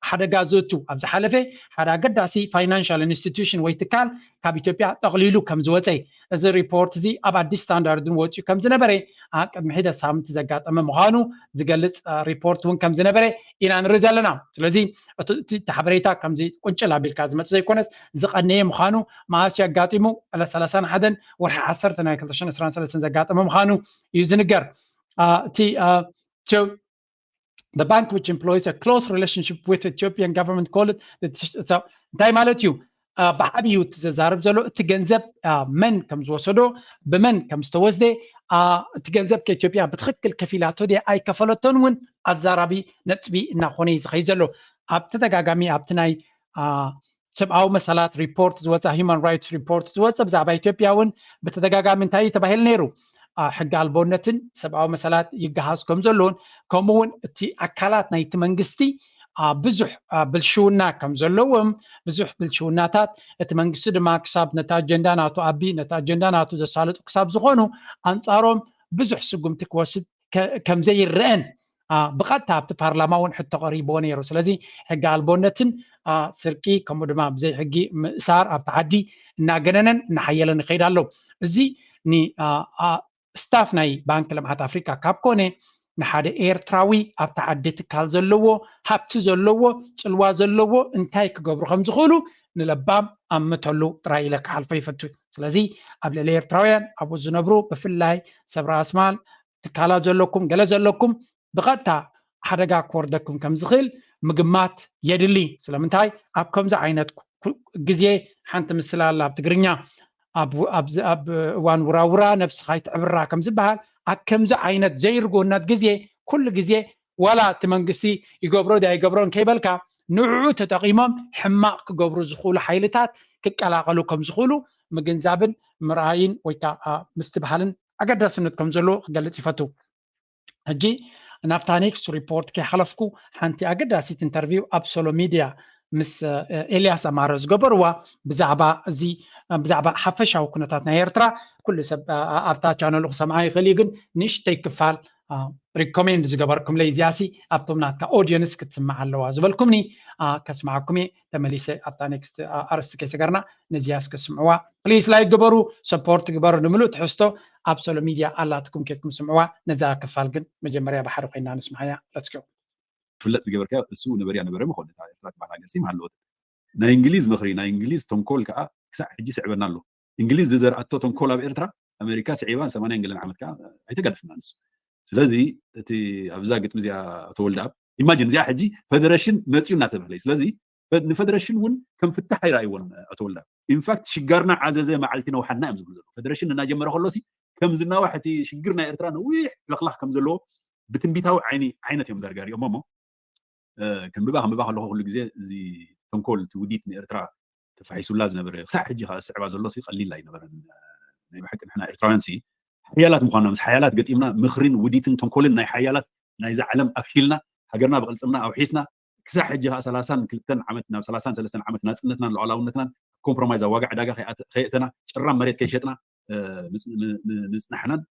ሓደጋ ዘእቱ ኣብ ዝሓለፈ ሓደ ኣገዳሲ ፋይናንሻል ኢንስቲቱሽን ወይ ትካል ካብ ኢትዮጵያ ጠቕሊሉ ከም ዝወፀ እዚ ሪፖርት እዚ ኣብ ኣዲስ ስታንዳርድን ወፂኡ ከም ዝነበረ ቅድሚ ሒደት ሳምንቲ ዘጋጠመ ምዃኑ ዝገልፅ ሪፖርት እውን ከም ዝነበረ ኢና ንርኢ ዘለና። ስለዚ እቲ ሓበሬታ ከምዚ ቁንጭል ኣቢልካ ዝመፅእ ዘይኮነስ ዝቐነየ ምዃኑ መዓስ ኣጋጢሙ ዕለት ሰላሳን ሓደን ወርሒ ዓሰርተ ናይ ክልተ ሽሕን ዕስራን ሰለስተን ዘጋጠመ ምዃኑ እዩ ዝንገር። እቲ the bank which employs a close relationship with Ethiopian government called እንታይ ማለት እዩ? ብዓብዩ እቲ ዘዛርብ ዘሎ እቲ ገንዘብ መን ከም ዝወሰዶ ብመን ከም ዝተወስደ እቲ ገንዘብ ከኢትዮጵያ ብትክክል ከፊላቶ ድያ ኣይከፈለቶን እውን ኣዛራቢ ነጥቢ እናኮነ እዩ ዝኸይ ዘሎ። ኣብ ተደጋጋሚ ኣብቲ ናይ ሰብኣዊ መሰላት ሪፖርት ዝወፀ ሂማን ራይትስ ሪፖርት ዝወፀ ብዛዕባ ኢትዮጵያ እውን ብተደጋጋሚ እንታይ እዩ ተባሂሉ ነይሩ? ሕጊ ኣልቦነትን ሰብኣዊ መሰላት ይገሃስ ከም ዘለውን ከምኡ እውን እቲ ኣካላት ናይቲ መንግስቲ ብዙሕ ብልሽውና ከም ዘለዎም ብዙሕ ብልሽውናታት እቲ መንግስቲ ድማ ክሳብ ነቲ ኣጀንዳ ናቱ ኣቢ ነቲ ኣጀንዳ ናቱ ዘሳልጡ ክሳብ ዝኾኑ ኣንፃሮም ብዙሕ ስጉምቲ ክወስድ ከም ዘይረአን ብቐጥታ ኣብቲ ፓርላማ እውን ሕቶ ቀሪብዎ ነይሩ። ስለዚ ሕጊ ኣልቦነትን ስርቂ ከምኡ ድማ ብዘይ ሕጊ ምእሳር ኣብቲ ዓዲ እናገነነን እናሓየለን ይኸይድ ኣሎ። እዚ ስታፍ ናይ ባንክ ልምዓት ኣፍሪካ ካብ ኮነ ንሓደ ኤርትራዊ ኣብቲ ዓዲ ትካል ዘለዎ ሃብቲ ዘለዎ ፅልዋ ዘለዎ እንታይ ክገብሩ ከም ዝኽእሉ ንለባም ኣምተሉ ጥራይ ኢለ ክሓልፎ ይፈቱ። ስለዚ ኣብ ልዕሊ ኤርትራውያን ኣብኡ ዝነብሩ ብፍላይ ሰብ ራእስማል ትካላት ዘለኩም ገለ ዘለኩም ብቐጥታ ሓደጋ ክወርደኩም ከም ዝኽእል ምግማት የድሊ። ስለምንታይ ኣብ ከምዚ ዓይነት ግዜ ሓንቲ ምስላ ኣላ ኣብ ትግርኛ ኣብ እዋን ውራውራ ነብስኻ ይትዕብራ ከም ዝበሃል ኣብ ከምዚ ዓይነት ዘይርጉእነት ግዜ ኩሉ ግዜ ዋላ እቲ መንግስቲ ይገብሮ ድያ ይገብሮን ከይበልካ ንዕኡ ተጠቒሞም ሕማቕ ክገብሩ ዝኽእሉ ሓይልታት ክቀላቐሉ ከም ዝኽእሉ ምግንዛብን ምርኣይን ወይ ከዓ ምስትብሃልን ኣገዳስነት ከም ዘለዎ ክገልፅ ይፈቱ። ሕጂ ናብታ ኔክስት ሪፖርት ከይሓለፍኩ ሓንቲ ኣገዳሲት ኢንተርቪው ኣብ ሶሎ ሚድያ ምስ ኤልያስ ኣማረ ዝገበርዋ ብዛዕባ እዚ ብዛዕባ ሓፈሻዊ ኩነታት ናይ ኤርትራ ኩሉ ሰብ ኣብታ ቻነሉ ክሰምዓ ይኽእል እዩ ግን ንእሽተይ ክፋል ሪኮሜንድ ዝገበርኩምለይ እዚኣሲ ኣብቶም ናትካ ኦዲየንስ ክትስማዕ ኣለዋ ዝበልኩምኒ ከስማዓኩም እየ ተመሊሰ ኣብታ ኔክስት ኣርስቲ ከይሰገርና ነዚያስ ክስምዕዋ ፕሊስ ላይክ ግበሩ ሰፖርት ግበሩ ንምሉእ ትሕዝቶ ኣብ ሶሎ ሚድያ ኣላትኩም ኬድኩም ስምዕዋ ነዛ ክፋል ግን መጀመርያ ብሓደ ኮይና ንስምዓያ ለትስኪ ክፍለጥ ዝገበርካዮ እሱ ነበርያ ነበረ መኮነ ኤርትራ ትበሃል ሃገር ሲም ሃለወት ናይ እንግሊዝ ምኽሪ ናይ እንግሊዝ ተንኮል ከዓ ክሳዕ ሕጂ ስዕበና ኣሎ እንግሊዝ ዝዘርኣቶ ተንኮል ኣብ ኤርትራ ኣሜሪካ ስዒባ ሰማንያን ገለን ዓመት ከዓ ኣይተጋድፍና ንሱ ስለዚ እቲ ኣብዛ ግጥሚ እዚኣ ተወልደ ኣብ ኢማጂን እዚኣ ሕጂ ፈደረሽን መፅዩ እናተባህለ ስለዚ ንፈደረሽን እውን ከም ፍታሕ ኣይረኣይዎን ኣቶ ወልዳ ኢንፋክት ሽጋርና ዓዘዘ መዓልቲ ነውሓና እዮም ዝብሉ ዘለዉ ፈደረሽን እናጀመረ ከሎሲ ከም ዝናዋሕ እቲ ሽግር ናይ ኤርትራ ነዊሕ ለኽላኽ ከም ዘለዎ ብትንቢታዊ ዓይኒ ዓይነት እዮም ዳርጋ ሪኦም እሞ ክንብባ ክንብባ ከለኹ ኩሉ ግዜ እዚ ተንኮል እቲ ውዲት ንኤርትራ ተፋሒሱላ ዝነበረ ክሳዕ ሕጂ ከዓ ዝስዕባ ዘሎ ቀሊል ኣይነበረን ናይ ብሓቂ ንሕና ኤርትራውያን ሲ ሓያላት ምኳንና ምስ ሓያላት ገጢምና ምኽሪን ውዲትን ተንኮልን ናይ ሓያላት ናይዛ ዓለም ኣፍሺልና ሃገርና ብቅልፅምና ኣውሒስና ክሳዕ ሕጂ ከዓ ሰላሳን ክልተን ዓመት ናብ ሰላሳን ሰለስተን ዓመት ናፅነትናን ሉዓላውነትናን ኮምፕሮማይዝ ኣብ ዋጋ ዕዳጋ ከየእተና ጭራም መሬት ከይሸጥና ምፅናሕናን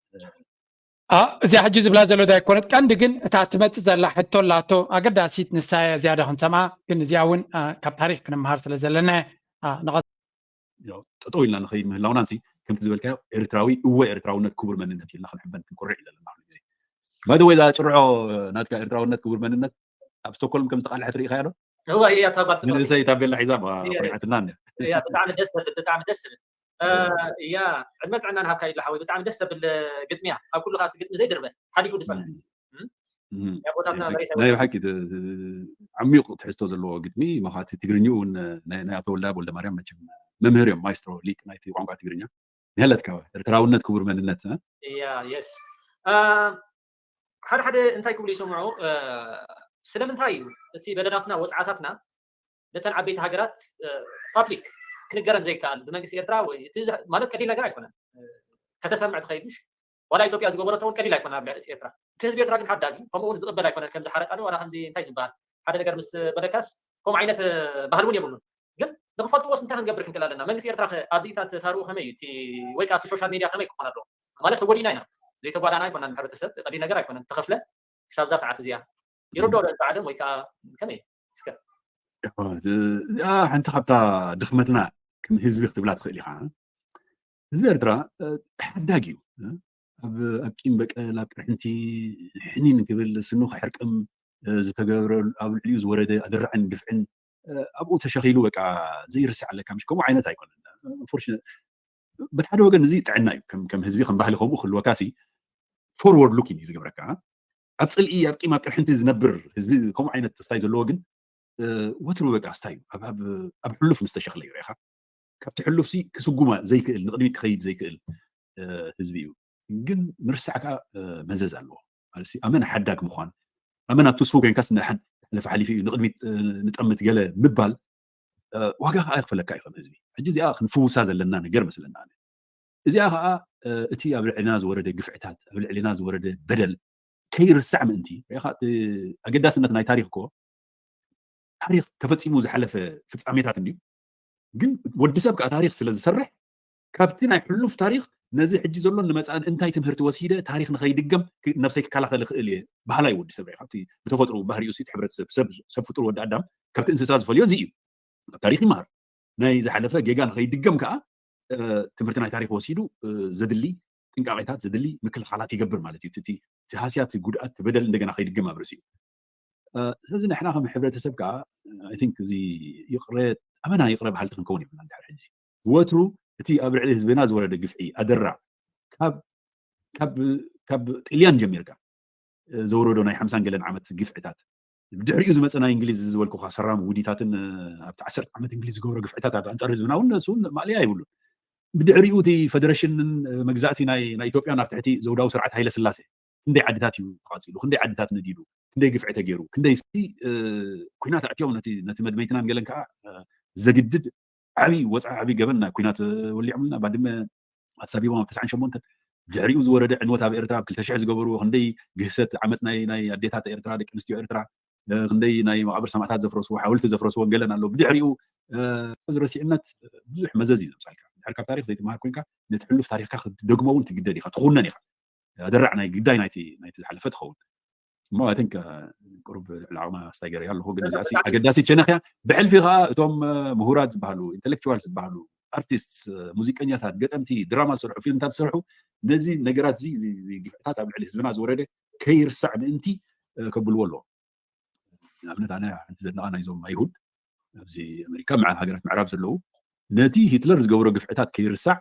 እዚኣ ሕጂ ዝብላ ዘሎ ዳይኮነት ቀንዲ ግን እታ ትመፅእ ዘላ ሕቶ ኣላቶ ኣገዳሲት ንሳያ ዝያዳ ክንሰምዓ ግን እዚኣ እውን ካብ ታሪክ ክንምሃር ስለ ዘለና ጠጠው ኢልና ንኸይድ ምህላውና ንሲ ከምቲ ዝበልካዮ ኤርትራዊ እወ ኤርትራውነት ክቡር መንነት ኢልና ክንሕበን ክንኮርዕ እዩ ዘለና ግዜ ባይደወይ እዛ ጭርዖ ናትካ ኤርትራውነት ክቡር መንነት ኣብ ስቶኮልም ከም ዝተቃልሐት ርኢኻዮ ዶ እዋ እያ እታ ጓል ጽብቕቲ። ንእሰይ ታቤላ ሒዛ እያ። ኮሪዓትና። እያ ብጣዕሚ ደስ ዘብል ብጣዕሚ ደስ ዝብል። እ፣ እያ ዕድመ ጥዕና ንሃብካ ይብላ ሓወይ። ብጣዕሚ ደስ ዘብል ግጥሚ እያ። ካብ ኩሉ ከዓ እቲ ግጥሚ ዘይድርበ ሓሊፉ ዝፀንሕ። እም፣ ኣቦታትና መሬት ናይ ብሓቂ ት- ዓሚቕ ትሕዝቶ ዘለዎ ግጥሚ መኻቲ ትግርኛ እውን ናይ ናይ ኣቶ ወልደኣብ ወልደማርያም መቸም መምህር እዮም፣ ማይስትሮ ሊቅ ናይቲ ቋንቋ ትግርኛ። ንህለትካ ኤርትራውነት ክቡር መንነት እ? እያ የስ ሓደ ሓደ እንታይ ክብሉ ይሰምዑ? ስለምንታይ እዩ እቲ በደላትና ወፅዓታትና ነተን ዓበይቲ ሃገራት ፓብሊክ ክንገረን ዘይከኣል ብመንግስቲ ኤርትራ ወይ እቲ ማለት ቀሊል ነገር ኣይኮነን። ከተሰምዕ ትኸይድሽ ዋላ ኢትዮጵያ ዝገበረቶ እውን ቀሊል ኣይኮነን ኣብ ልዕሊ ኤርትራ። እቲ ህዝቢ ኤርትራ ግን ሓዳግ እዩ። ከምኡ እውን ዝቕበል ኣይኮነን። ከምዚ ሓረጣ ዋላ ከምዚ እንታይ ዝበሃል ሓደ ነገር ምስ በለካስ ከምኡ ዓይነት ባህል እውን የብሉን። ግን ንክፈልጥዎስ እንታይ ክንገብር ክንክእል ኣለና? መንግስቲ ኤርትራ ኣብዚታት ታሪኹ ከመይ እዩ? ወይ ከዓ እቲ ሶሻል ሚድያ ከመይ ክኾን ኣለዎ? ማለት ተጎዲና ኢና ዘይተጓዳና ኣይኮናን። ሕብረተሰብ ቀሊል ነገር ኣይኮነን። ተኸፍለ ክሳብ እዛ ሰዓት እዚኣ ይረድኦ ዶ ህዝቢ ዓለም ወይ ከዓ ከመይ? እስከ እዚኣ ሓንቲ ካብታ ድኽመትና ከም ህዝቢ ክትብላ ትኽእል ኢኻ። ህዝቢ ኤርትራ ሓዳግ እዩ። ኣብ ቂም በቀል፣ ኣብ ቅርሕንቲ ሕኒን ክብል፣ ስኑ ክሕርቅም፣ ዝተገብረ ኣብ ልዕሊኡ ዝወረደ ኣደራዕን ግፍዕን ኣብኡ ተሸኺሉ በቃ ዘይርስዕ ኣለካ። ምሽ ከምኡ ዓይነት ኣይኮነን። በቲ ሓደ ወገን እዚ ጥዕና እዩ። ከም ህዝቢ ከም ባህሊ ከምኡ ክህልወካ ሲ ፎርወርድ ሉኪንግ እዩ ዝገብረካ። ኣብ ፅልኢ ኣብ ቂም ኣብ ቅርሕንቲ ዝነብር ህዝቢ ከምኡ ዓይነት ተስታይ ዘለዎ ግን ወትሩ በቃ ስታይ እዩ ኣብ ሕሉፍ ምስ ተሸኽለ እዩ ርኢኻ። ካብቲ ሕሉፍ ሲ ክስጉማ ዘይክእል ንቕድሚት ክኸይድ ዘይክእል ህዝቢ እዩ። ግን ምርሳዕ ከዓ መዘዝ ኣለዎ። ማለት ኣመና ሓዳግ ምዃን ኣመና ትስፉ ኮይንካስ ንሓን ለፈ ሓሊፉ እዩ ንቕድሚት ንጠምት ገለ ምባል ዋጋ ከዓ ይኽፈለካ እዩ ከም ህዝቢ። ሕጂ እዚኣ ክንፍውሳ ዘለና ነገር መስለና። እዚኣ ከዓ እቲ ኣብ ልዕሊና ዝወረደ ግፍዕታት ኣብ ልዕሊና ዝወረደ በደል ከይርሳዕ ምእንቲ ኣገዳስነት ናይ ታሪክ እኮ ታሪክ ተፈፂሙ ዝሓለፈ ፍፃሜታት እንድዩ። ግን ወዲ ሰብ ከዓ ታሪክ ስለ ዝሰርሕ ካብቲ ናይ ሕሉፍ ታሪክ ነዚ ሕጂ ዘሎን ንመፃእን እንታይ ትምህርቲ ወሲደ ታሪክ ንኸይድገም ነብሰይ ክከላኸል ይኽእል እየ በሃላይ ወዲ ሰብ። ካብቲ ብተፈጥሮ ባህሪኡ ሲ ሕብረተሰብ ሰብ ፍጡር ወዲ ኣዳም ካብቲ እንስሳ ዝፈልዮ እዚ እዩ። ካብ ታሪክ ይመሃር። ናይ ዝሓለፈ ጌጋ ንኸይድገም ከዓ ትምህርቲ ናይ ታሪክ ወሲዱ ዘድሊ ጥንቃቄታት ዘድሊ ምክልኻላት ይገብር ማለት እዩ። እቲ ሃስያ እቲ ጉድኣት እቲ በደል እንደገና ከይድገም ኣብ ርእሲኡ። ስለዚ ንሕና ከም ሕብረተሰብ ከዓ I think እዚ ይቕረ ኣመና ይቕረ በሃልቲ ክንከውን የብልና። እንድሕር ሕጂ ወትሩ እቲ ኣብ ልዕሊ ህዝብና ዝወረደ ግፍዒ ኣደራ ካብ ጥልያን ጀሚርካ ዘውረዶ ናይ ሓምሳን ገለን ዓመት ግፍዕታት ብድሕሪኡ ዝመፀ ናይ እንግሊዝ ዝበልኩካ ሰራም ውዲታትን ኣብቲ ዓሰርተ ዓመት እንግሊዝ ዝገብሮ ግፍዕታት ኣብ ኣንፃር ህዝብና እውን እሱ ማእለያ ይብሉን። ብድሕሪኡ እቲ ፈደረሽንን መግዛእቲ ናይ ኢትዮጵያ ናብ ትሕቲ ዘውዳዊ ስርዓት ሃይለ ስላሴ ክንደይ ዓድታት እዩ ተቃፂሉ፣ ክንደይ ዓድታት ነዲዱ፣ ክንደይ ግፍዒ ተገይሩ፣ ክንደይ ኩናት ኣእትዮም ነቲ መድመይትናን ገለን ከዓ ዘግድድ ዓብዪ ወፃኢ ዓብዪ ገበን ናይ ኩናት ወሊዖምልና ባድመ ኣሳቢቦም ኣብ ተስዓን ሸሞንተን ድሕሪኡ ዝወረደ ዕንወት ኣብ ኤርትራ ኣብ ክልተ ሽሕ ዝገበርዎ ክንደይ ግህሰት ዓመፅ ናይ ኣዴታት ኤርትራ ደቂ ኣንስትዮ ኤርትራ ክንደይ ናይ መቃብር ሰማእታት ዘፍረስዎ ሓወልቲ ዘፍረስዎ ገለን ኣሎ። ብድሕሪኡ ዝረሲዕነት ብዙሕ መዘዝ እዩ ዘምፃልካ። ድሕር ካብ ታሪክ ዘይትመሃር ኮይንካ ነቲ ሕሉፍ ታሪክካ ክትደግሞ እውን ትግደድ ኢካ፣ ትኩነን ኢካ። ኣደራዕ ናይ ግዳይ ናይቲ ዝሓለፈ ትኸውን። እሞ I think ቁሩብ ልዕሊ ዓቕማ ኣስታይ ገይረ ኣለኹ፣ ግን እዚኣ ኣገዳሲት ሸነኽ እያ። ብሕልፊ ከዓ እቶም ምሁራት ዝበሃሉ ኢንተሌክቹዋል ዝበሃሉ ኣርቲስት፣ ሙዚቀኛታት፣ ገጠምቲ፣ ድራማ ዝሰርሑ፣ ፊልምታት ዝሰርሑ ነዚ ነገራት እዚ ግፍዕታት ኣብ ልዕሊ ህዝብና ዝወረደ ከይርሳዕ ምእንቲ ከብልዎ ኣለዎ። ንኣብነት ኣነ ሓንቲ ዘድንቓ ናይዞም ኣይሁድ ኣብዚ ኣሜሪካ ሃገራት ምዕራብ ዘለዉ ነቲ ሂትለር ዝገብሮ ግፍዕታት ከይርሳዕ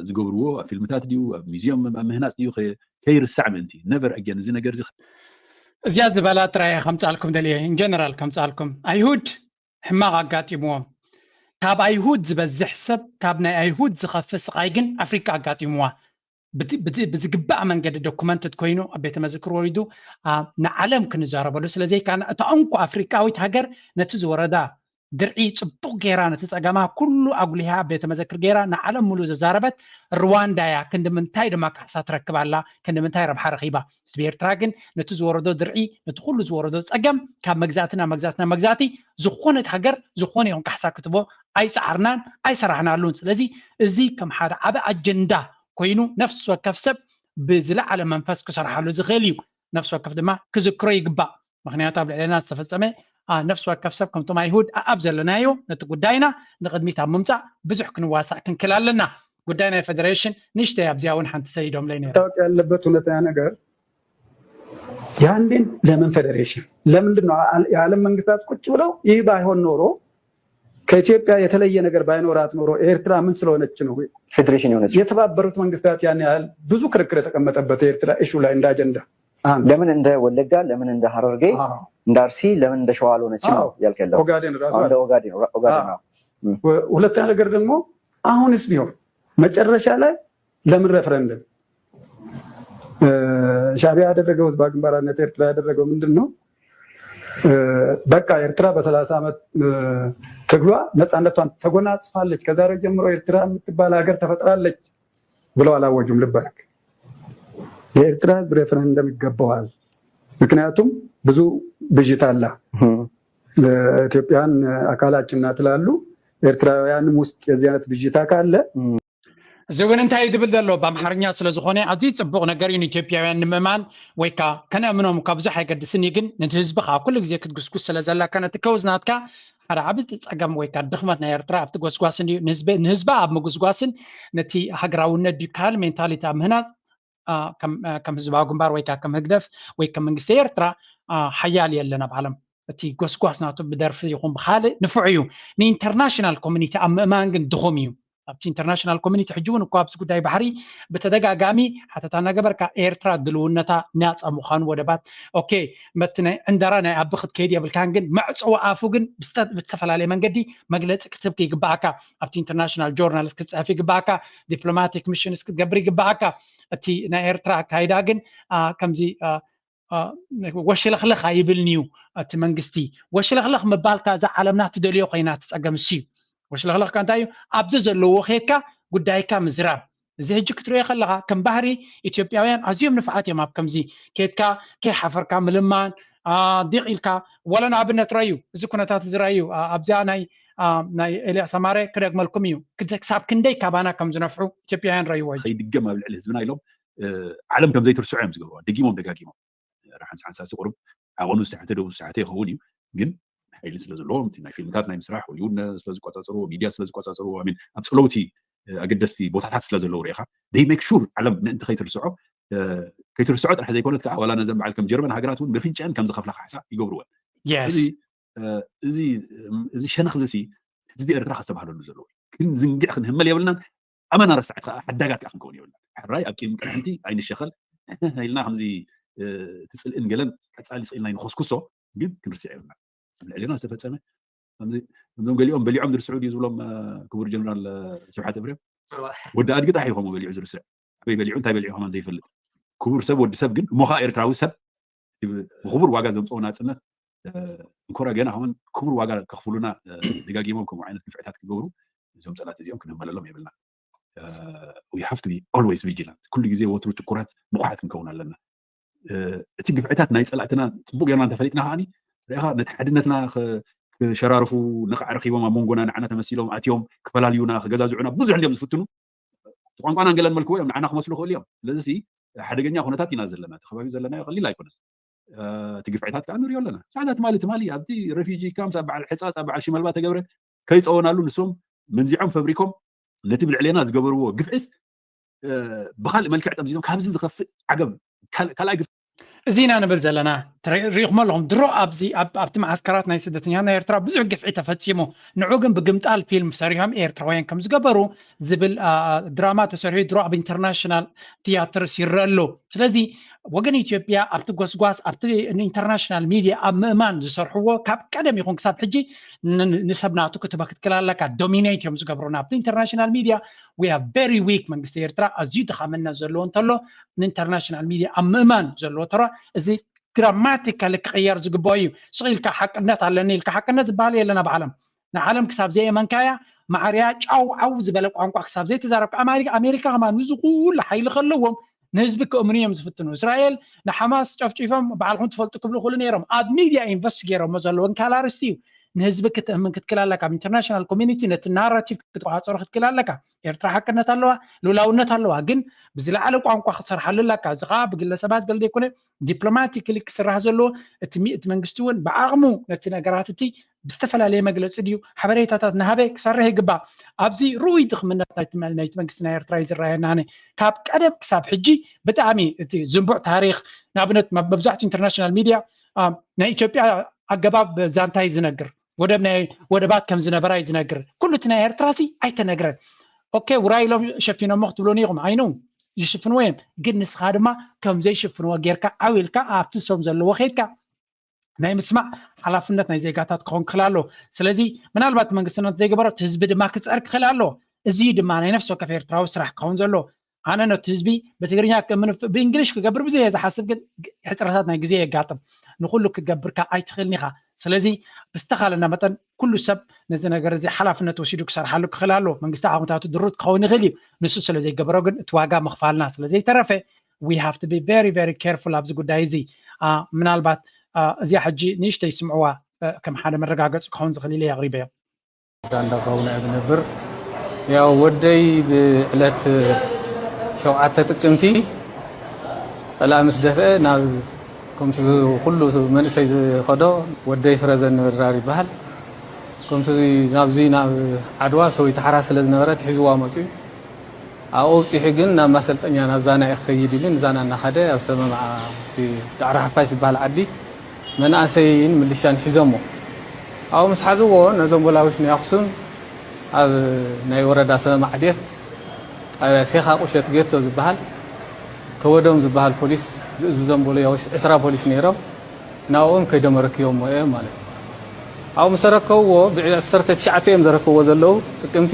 ዝገብርዎ ኣብ ፊልምታት ድዩ ኣብ ሚዝዮም ኣብ ምህናፅ ድዩ ከይርሳዕ ምእንቲ ነቨር ኣገን እዚ ነገር እዚ እዚኣ ዝበላ ጥራይ ከምፃልኩም ደልየ ኢንጀነራል ከምፃልኩም ኣይሁድ ሕማቕ ኣጋጢምዎም ካብ ኣይሁድ ዝበዝሕ ሰብ ካብ ናይ ኣይሁድ ዝኸፍእ ስቓይ ግን ኣፍሪቃ ኣጋጢምዋ ብዝግባእ መንገዲ ዶኩመንትድ ኮይኑ ኣብ ቤተ መዘክር ወሪዱ ንዓለም ክንዛረበሉ ስለዘይከኣና እታ እንኮ ኣፍሪቃዊት ሃገር ነቲ ዝወረዳ ድርዒ ፅቡቕ ገይራ ነቲ ፀገማ ኩሉ ኣጉሊሃ ኣብ ቤተ መዘክር ገይራ ንዓለም ሙሉ ዘዛረበት ሩዋንዳ እያ። ክንዲ ምንታይ ድማ ካሕሳ ትረክብ ኣላ? ክንዲ ምንታይ ረብሓ ረኺባ? ህዝቢ ኤርትራ ግን ነቲ ዝወረዶ ድርዒ ነቲ ኩሉ ዝወረዶ ፀገም ካብ መግዛእቲ ናብ መግዛእቲ ናብ መግዛእቲ ዝኾነት ሃገር ዝኾነ ይኹን ካሕሳ ክትቦ ኣይፀዓርናን ኣይሰራሕናሉን። ስለዚ እዚ ከም ሓደ ዓቢ ኣጀንዳ ኮይኑ ነፍሲ ወከፍ ሰብ ብዝለዓለ መንፈስ ክሰርሓሉ ዝኽእል እዩ። ነፍሲ ወከፍ ድማ ክዝክሮ ይግባእ። ምክንያቱ ኣብ ልዕለና ዝተፈፀመ ነፍሲ ወከፍ ሰብ ከምቶም ኣይሁድ ኣኣብ ዘለናዮ ነቲ ጉዳይና ንቕድሚት ኣብ ምምፃእ ብዙሕ ክንዋሳእ ክንክል ኣለና። ጉዳይ ናይ ፌደሬሽን ንእሽተይ ኣብዚኣ እውን ሓንቲ ሰዲዶምለይ ነይሮም። መታወቅ ያለበት እውነተኛ ነገር ያንዴን ለምን ፌዴሬሽን? ለምንድን ነው የዓለም መንግስታት ቁጭ ብለው ይህ ባይሆን ኖሮ ከኢትዮጵያ የተለየ ነገር ባይኖራት ኖሮ ኤርትራ ምን ስለሆነች ነው ፌዴሬሽን የሆነች? የተባበሩት መንግስታት ያን ያህል ብዙ ክርክር የተቀመጠበት የኤርትራ ኢሹ ላይ እንደ አጀንዳ አንድ ለምን እንደ ወለጋ፣ ለምን እንደ ሀረርጌ፣ አዎ። እንደ አርሲ ለምን እንደ ሸዋ አልሆነችም ነው አዎ። ያልከኝ? ለምን? ኦጋዴን ራሱ አዎ፣ እንደ አለ። ኦጋዴን ኦጋዴን አዎ። ነው። ሁለተኛ ነገር ደግሞ አሁንስ ቢሆን መጨረሻ ላይ ለምን ሬፈረንደም? ሻዕቢያ ያደረገው፣ ህዝባዊ ግንባር ሓርነት ኤርትራ ያደረገው ምንድን ነው? በቃ ኤርትራ በሰላሳ ዓመት ትግሏ ነፃነቷን ተጎናጽፋለች። ከዛሬ ጀምሮ ኤርትራ የምትባል ሀገር ተፈጥራለች ብለው አላወጁም። ልብ አድርግ፣ የኤርትራ ህዝብ ሬፈረንደም ይገባዋል። ምክንያቱም ብዙ ብዥታ አለ። ኢትዮጵያን አካላችን ናት ይላሉ። ኤርትራውያንም ውስጥ የዚህ አይነት ብዥታ ካለ እዚ እውን እንታይ እዩ ዝብል ዘሎ ብኣምሓርኛ ስለ ዝኾነ ኣዝዩ ፅቡቕ ነገር እዩ ንኢትዮጵያውያን ንምእማን ወይ ከዓ ከነእምኖም እኳ ብዙሕ ኣይገድስን እዩ፣ ግን ነቲ ህዝቢ ከዓ ኩሉ ግዜ ክትጉስጉስ ስለ ዘለካ ነቲ ከውዝ ናትካ ሓደ ዓብዪ ፀገም ወይ ከዓ ድኽመት ናይ ኤርትራ ኣብቲ ጎስጓስን እዩ ንህዝቢ- ንህዝባ ኣብ ምጉስጓስን ነቲ ሃገራውነት ድዩ ካል ሜንታሊቲ ኣብ ምህናፅ አ፣ ከም አ፣ ከም ህዝባዊ ግንባር ወይ ከዓ ከም ህግደፍ ወይ ከም መንግስቲ ኤርትራ አ፣ ሓያል የለን ኣብ ዓለም። እቲ ጎስጓስ ናቱ ብደርፊ ይኹን ብካልእ ንፉዕ እዩ። ንኢንተርናሽናል ኮሚኒቲ ኣብ ምእማን ግን ድኹም እዩ። ኣብቲ ኢንተርናሽናል ኮሚኒቲ ሕጂ እውን እኳ ኣብዚ ጉዳይ ባሕሪ ብተደጋጋሚ ሓተታ እናገበርካ ኤርትራ ድልውነታ ናፃ ምዃኑ ወደባት ኦኬ መቲ ናይ ዕንደራ ናይ ኣቢ ክትከይድ የብልካን፣ ግን መዕፀዊ ኣፉ ግን ብዝተ- ብዝተፈላለየ መንገዲ መግለፂ ክትህብ ይግባኣካ። ኣብቲ ኢንተርናሽናል ጆርናልስ ክትፅሕፍ ይግባኣካ። ዲፕሎማቲክ ሚሽንስ ክትገብር ይግባኣካ። እቲ ናይ ኤርትራ ኣካይዳ ግን አ፣ ከምዚ አ፣ አ፣ ወሽለኽለኽ ኣይብልን እዩ እቲ መንግስቲ። ወሽለኽለኽ ምባልካ እዛ ዓለምና ትደልዮ ኮይና እቲ ፀገም እሱ እዩ። ወሽለኽለኽካ እንታይ እዩ? ኣብዚ ዘለዎ ከይድካ ጉዳይካ ምዝራብ። እዚ ሕጂ ክትሪኦ ከለኻ ከም ባህሪ ኢትዮጵያውያን ኣዝዮም ንፍዓት እዮም። ኣብ ከምዚ ከይድካ ከይሓፈርካ ምልማን አ፣ ዲቕ ኢልካ ወላ ንኣብነት ረዩ እዚ ኩነታት እዚ ረዩ አ፣ ኣብዚኣ ናይ አ፣ ናይ ኤልያስ ኣማረ ክደግመልኩም እዩ። ክደ- ክሳብ ክንደይ ካባና ከም ዝነፍዑ ኢትዮጵያውያን ረይዎ ሕጂ። ከይድገም ኣብ ልዕሊ ህዝብና ኢሎም እ፣ ዓለም ከም ዘይትርስዖ እዮም ዝገብርዋ ደጊሞም ደጋጊሞም። ሓንሳ ሓንሳ ቁሩብ ዓቐኑ ዝተሓተ ደቡ ዝተሓተ ይኸውን እዩ፣ ግን ሓይሊ ስለ ዘለዎም እቲ ናይ ፊልምታት ናይ ምስራሕ ሆሊውድ ነ- ስለ ዝቆፃፀርዎ፣ ሚድያ ስለ ዝቆፃፀርዎ፣ I mean፣ ኣብ ፀለውቲ እ፣ ኣገደስቲ ቦታታት ስለ ዘለዉ ርኢኻ they make sure ዓለም ምእንቲ ከይትርስዖ እ፣ ከይትርስዖ ጥራሕ ዘይኮነት ከዓ ዋላ ነዘን በዓል ከም ጀርመን ሃገራት እውን በፍንጭአን ከም ዝኸፍላ ካሕሳ ይገብርወን። የስ እዚ እ፣ እዚ እዚ ሸነኽ እዚ ህዝቢ ኤርትራ ከስተባህለሉ ዘለዎ እዩ። ክንዝንግዕ ክንህመል የብልናን። ኣመና ረሳዕት ከዓ ሓዳጋት ከዓ ክንከውን የብልና። ሕራይ ኣብ ቂም ቅርሕንቲ ኣይንሸኸል ኢልና ከምዚ እ፣ እቲ ፅልእን ገለን ቀፃሊ ስኢልና ይንኸስኩሶ ግን ክንርስዕ የብልና። ኣብ ልዕሌና ዝተፈፀመ ከምዚ- ከምዞም ገሊኦም በሊዖም ዝርስዑ ድዩ ዝብሎም እ፣ ክቡር ጀነራል እ፣ ስብሓት እብሬም ወዲ ኣድጊ ጥራሕ ይኾኑ በሊዑ ዝርስዕ። ኣበይ በሊዑ እንታይ በሊዑ ከማን ዘይፈልጥ ክቡር ሰብ ወዲ ሰብ ግን እሞ ከዓ ኤርትራዊ ሰብ ብክቡር ዋጋ ዘምፅኦ ናፅነት እ፣ እንኮራ ገና ከማን ክቡር ዋጋ ከኽፍሉና እ፣ ደጋጊሞም ከምኡ ዓይነት ግፍዕታት ክገብሩ እዞም ፀላት እዚኦም ክንመለሎም የብልና። We have to be always vigilant። ኩሉ ግዜ ወትሩ ትኩራት ንቑሓት ክንከውን ኣለና። እ፣ እቲ ግፍዕታት ናይ ፀላእትና ፅቡቅ ጌርና እንተፈሊጥና ከዓኒ ርኢኻ ነቲ ሓድነትና ኸ- ክሸራርፉ ነቃዕ ረኪቦም ኣብ መንጎና ንዓና ተመሲሎም ኣትዮም ክፈላልዩና ክገዛዝዑና ብዙሕ እንዲዮም ዝፍትኑ። እቲ ቋንቋና እንገለን መልክዎ እዮም ንዓና ክመስሉ ክእሉ እዮም። ስለዚ ሓደገኛ ኩነታት ኢና ዘለና። እቲ ከባቢ ዘለናዮ ቀሊል ኣይኮነን። እ፣ እቲ ግፍዕታት ከዓ ንሪኦ ኣለና። ሳዕዛ ትማሊ ትማሊ ኣብቲ ሬፊጂ ካምፕስ ኣብ በዓል ሕፃፅ ኣብ በዓል ሽመልባ ተገብረ ከይፀወናሉ ንሶም መንዚዖም ፈብሪኮም ነቲ ብልዕሌና ዝገበርዎ ግፍዕስ እ፣ ብካልእ መልክዕ ጠምዚዞም ካብዚ ዝኸፍእ ዓገብ ካል- ካልኣይ ግፍ እዚ ኢና ንብል ዘለና። ትረ- ሪኢኹም ኣለኹም ድሮ ኣብዚ ኣብ- ኣብቲ መዓስከራት ናይ ስደተኛ ናይ ኤርትራ ብዙሕ ግፍዒ ተፈፂሙ። ንዑ ግን ብግምጣል ፊልም ሰሪሖም ኤርትራውያን ከም ዝገበሩ ዝብል አ፣ ድራማ ተሰሪሑ ድሮ ኣብ ኢንተርናሽናል ቲያትርስ ይረአ ኣሎ። ስለዚ ወገን ኢትዮጵያ ኣብቲ ጎስጓስ ኣብቲ ኢንተርናሽናል ሚድያ ኣብ ምእማን ዝሰርሕዎ ካብ ቀደም ይኹን ክሳብ ሕጂ ን- ንሰብ ናቱ ክትበ ክትክል ኣለካ። ዶሚኔት እዮም ዝገብሩና ኣብቲ ኢንተርናሽናል ሚድያ። We are very weak። መንግስቲ ኤርትራ ኣዝዩ ድኻምነት ዘለዎ እንተሎ ንኢንተርናሽናል ሚድያ ኣብ ምእማን ዘለዎ ተራ እዚ ግራማቲካሊ ክቕየር ዝግባኦ እዩ። ስቕ ኢልካ ሓቅነት ኣለኒ ኢልካ ሓቅነት ዝበሃል የለን ኣብ ዓለም። ንዓለም ክሳብ ዘየመንካያ ማዕርያ ጫው ዓው ዝበለ ቋንቋ ክሳብ ዘይተዛረብካ ኣማሪ- ኣሜሪካ ከማን ንዚ ኩሉ ሓይሊ ከለዎም ንህዝቢ ክእምኑ እዮም ዝፍትኑ። እስራኤል ንሓማስ ጨፍጪፎም ባዕልኹም ትፈልጡ ክብሉ ክእሉ ነይሮም። ኣብ ሚድያ ኢንቨስት ገይሮሞ ዘለዉ እንካል ኣርስቲ እዩ። ንህዝቢ ክትእምን ክትክል ኣለካ። ኣብ ኢንተርናሽናል ኮሚኒቲ ነቲ ናራቲቭ ክትቆፃፀሮ ክትክል ኣለካ። ኤርትራ ሓቅነት ኣለዋ፣ ልኡላውነት ኣለዋ፣ ግን ብዝለዓለ ቋንቋ ክትሰርሓሉ ኣለካ። እዚ ከዓ ብግለሰባት ገለ ዘይኮነ ዲፕሎማቲክሊ ክስራሕ ዘለዎ እቲ ሚ- እቲ መንግስቲ እውን ብዓቕሙ ነቲ ነገራት እቲ ብዝተፈላለየ መግለፂ ድዩ ሓበሬታታት ናሃበ ክሰርሕ ይግባእ። ኣብዚ ርኡይ ድኽምነት ናይቲ መ- ናይቲ መንግስቲ ናይ ኤርትራ እዩ ዝረኣየና። ኣነ ካብ ቀደም ክሳብ ሕጂ ብጣዕሚ እቲ ዝንቡዕ ታሪኽ ንኣብነት መ- መብዛሕትኡ ኢንተርናሽናል ሚድያ አ፣ ናይ ኢትዮጵያ ኣገባብ ዛንታ እዩ ዝነግር፣ ወደብ ናይ ወደባት ከም ዝነበራ እዩ ዝነግር። ኩሉ እቲ ናይ ኤርትራ ሲ ኣይተነግረን። ኦኬ ውራይ ኢሎም ሸፊኖሞ ክትብሉኒ ኢኹም፣ ኣይኑ ይሽፍንዎ እዮም፣ ግን ንስኻ ድማ ከም ዘይሽፍንዎ ጌርካ ዓው ኢልካ ኣብቲ ንሶም ዘለዎ ከይድካ ናይ ምስማዕ ሓላፍነት ናይ ዜጋታት ክኸውን ክኽእል ኣለዎ። ስለዚ ምናልባት መንግስትና እንተዘይገበሮ እቲ ህዝቢ ድማ ክፅዕር ክኽእል ኣለዎ። እዚ ድማ ናይ ነፍሲ ወከፍ ኤርትራዊ ስራሕ ክኸውን ዘለዎ። ኣነ ነቲ ህዝቢ ብትግርኛ ከም- ብእንግሊሽ ክገብር ብዙሕ እየ ዝሓስብ፣ ግን ሕፅረታት ናይ ግዜ የጋጥም። ንኩሉ ክትገብርካ ኣይትኽእልን ኢኻ። ስለዚ ብዝተኻለና መጠን ኩሉ ሰብ ነዚ ነገር እዚ ሓላፍነት ወሲዱ ክሰርሓሉ ክኽእል ኣለዎ። መንግስቲ ዓቕምታቱ ድሩት ክኸውን ይኽእል እዩ። ንሱ ስለ ዘይገበሮ ግን እቲ ዋጋ ምኽፋልና ስለ ዘይተረፈ we have to be very very careful ኣብዚ ጉዳይ እዚ። አ፣ ምናልባት አ፣ እዚኣ ሕጂ ንእሽተይ ስምዕዋ አ፣ ከም ሓደ መረጋገፂ ክኸውን ዝኽእል ኢለ ኣቕሪበዮ። ጋንዳ ባውና እየ ዝነብር። ያው ወደይ ብዕለት ሸውዓተ ጥቅምቲ ፀላኢ ምስ ደፍአ ናብ ከምቲ ኩሉ መንእሰይ ዝኸዶ ወደይ ፍረዘን ምድራር ይበሃል። ከምቲ ናብዚ ናብ ዓድዋ ሰበይቲ ሓራ ስለ ዝነበረት ሒዝዋ መፅኡ። ኣብኡ ኣብፂሑ ግን ናብ ማሰልጠኛ ናብ ዛና እየ ክኸይድ ኢሉ ንዛና እናኸደ ኣብ ሰመማዓ እቲ ዳዕሮ ሓፋሽ ዝበሃል ዓዲ መናእሰይን ምልሻን ሒዞሞ። ኣብኡ ምስ ሓዝዎ ነዞም ወላዊስ ናይ ኣኽሱም ኣብ ናይ ወረዳ ሰመማዓ ዓዴት ጣብያ ሴኻ ቁሸት ጌቶ ዝበሃል ተወዶም ዝበሃል ፖሊስ ዝእዝዞም በሉ ያው ዕስራ ፖሊስ ነይሮም። ናብኦም ከይዶም ኣረኪቦሞ እዮም ማለት እዩ። ኣብኡ ምስ ኣረከብዎ ብዓሰርተ ትሽዓተ እዮም ዘረከብዎ ዘለዉ ጥቅምቲ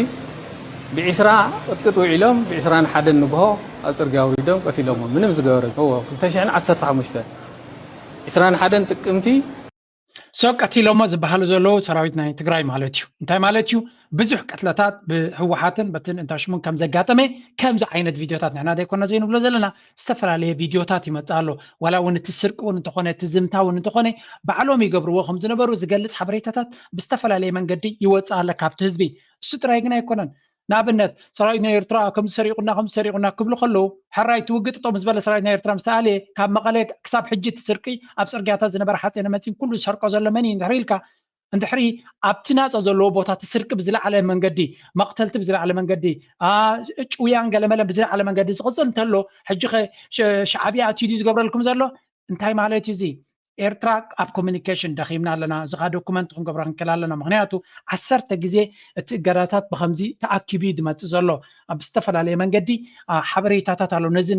ብዒስራ ቅጥቅጥ ውዒሎም ብዒስራን ሓደን ንግሆ ኣብ ፅርግያ ኣውሪዶም ቀቲሎሞ። ምንም ዝገበረ እዎ ክልተ ሽሕን ዓሰርተ ሓሙሽተን ዕስራን ሓደን ጥቅምቲ ሶ ቀቲሎሞ ዝበሃሉ ዘለዉ ሰራዊት ናይ ትግራይ ማለት እዩ። እንታይ ማለት እዩ? ብዙሕ ቅትለታት ብህወሓትን በትን እንታሽሙን ከም ዘጋጠመ ከምዚ ዓይነት ቪድዮታት ንሕና ዘይኮነ ዘይንብሎ ዘለና ዝተፈላለየ ቪድዮታት ይመፅእ ኣሎ። ዋላ እውን እቲ ስርቂ እውን እንተኾነ እቲ ዝምታ እውን እንተኾነ ባዕሎም ይገብርዎ ከም ዝነበሩ ዝገልፅ ሓበሬታታት ብዝተፈላለየ መንገዲ ይወፅእ ኣሎ ካብቲ ህዝቢ። እሱ ጥራይ ግን ኣይኮነን። ንኣብነት ሰራዊት ናይ ኤርትራ ከምዚ ሰሪቑና ከምዚ ሰሪቑና ክብሉ ከለዉ ሕራይ ትውግጥ ጠው ምስ በለ ሰራዊት ናይ ኤርትራ ምስ ተኣልየ ካብ መቐለ ክሳብ ሕጂ እቲ ስርቂ ኣብ ፅርግያታት ዝነበረ ሓፂነ መፂን ኩሉ ዝሰርቆ ዘሎ መን እዩ እንድሕር ኢልካ እንድሕሪ ኣብቲ ናፃ ዘለዎ ቦታ እቲ ስርቂ ብዝለዓለ መንገዲ መቕተልቲ ብዝለዓለ መንገዲ ጭውያን ገለመለን ብዝለዓለ መንገዲ ዝቕፅል እንተሎ ሕጂ ኸ ሻዕብያ ኣትዩ ድዩ ዝገብረልኩም ዘሎ? እንታይ ማለት እዩ እዚ? ኤርትራ ኣብ ኮሚኒኬሽን ደኺምና ኣለና። እዚ ካ ዶኩመንት ክንገብሮ ክንክእል ኣለና። ምክንያቱ ዓሰርተ ግዜ እቲ እገዳታት ብከምዚ ተኣኪቡ እዩ ዝመፅእ ዘሎ። ኣብ ዝተፈላለየ መንገዲ ሓበሬታታት ኣሎ። ነዚ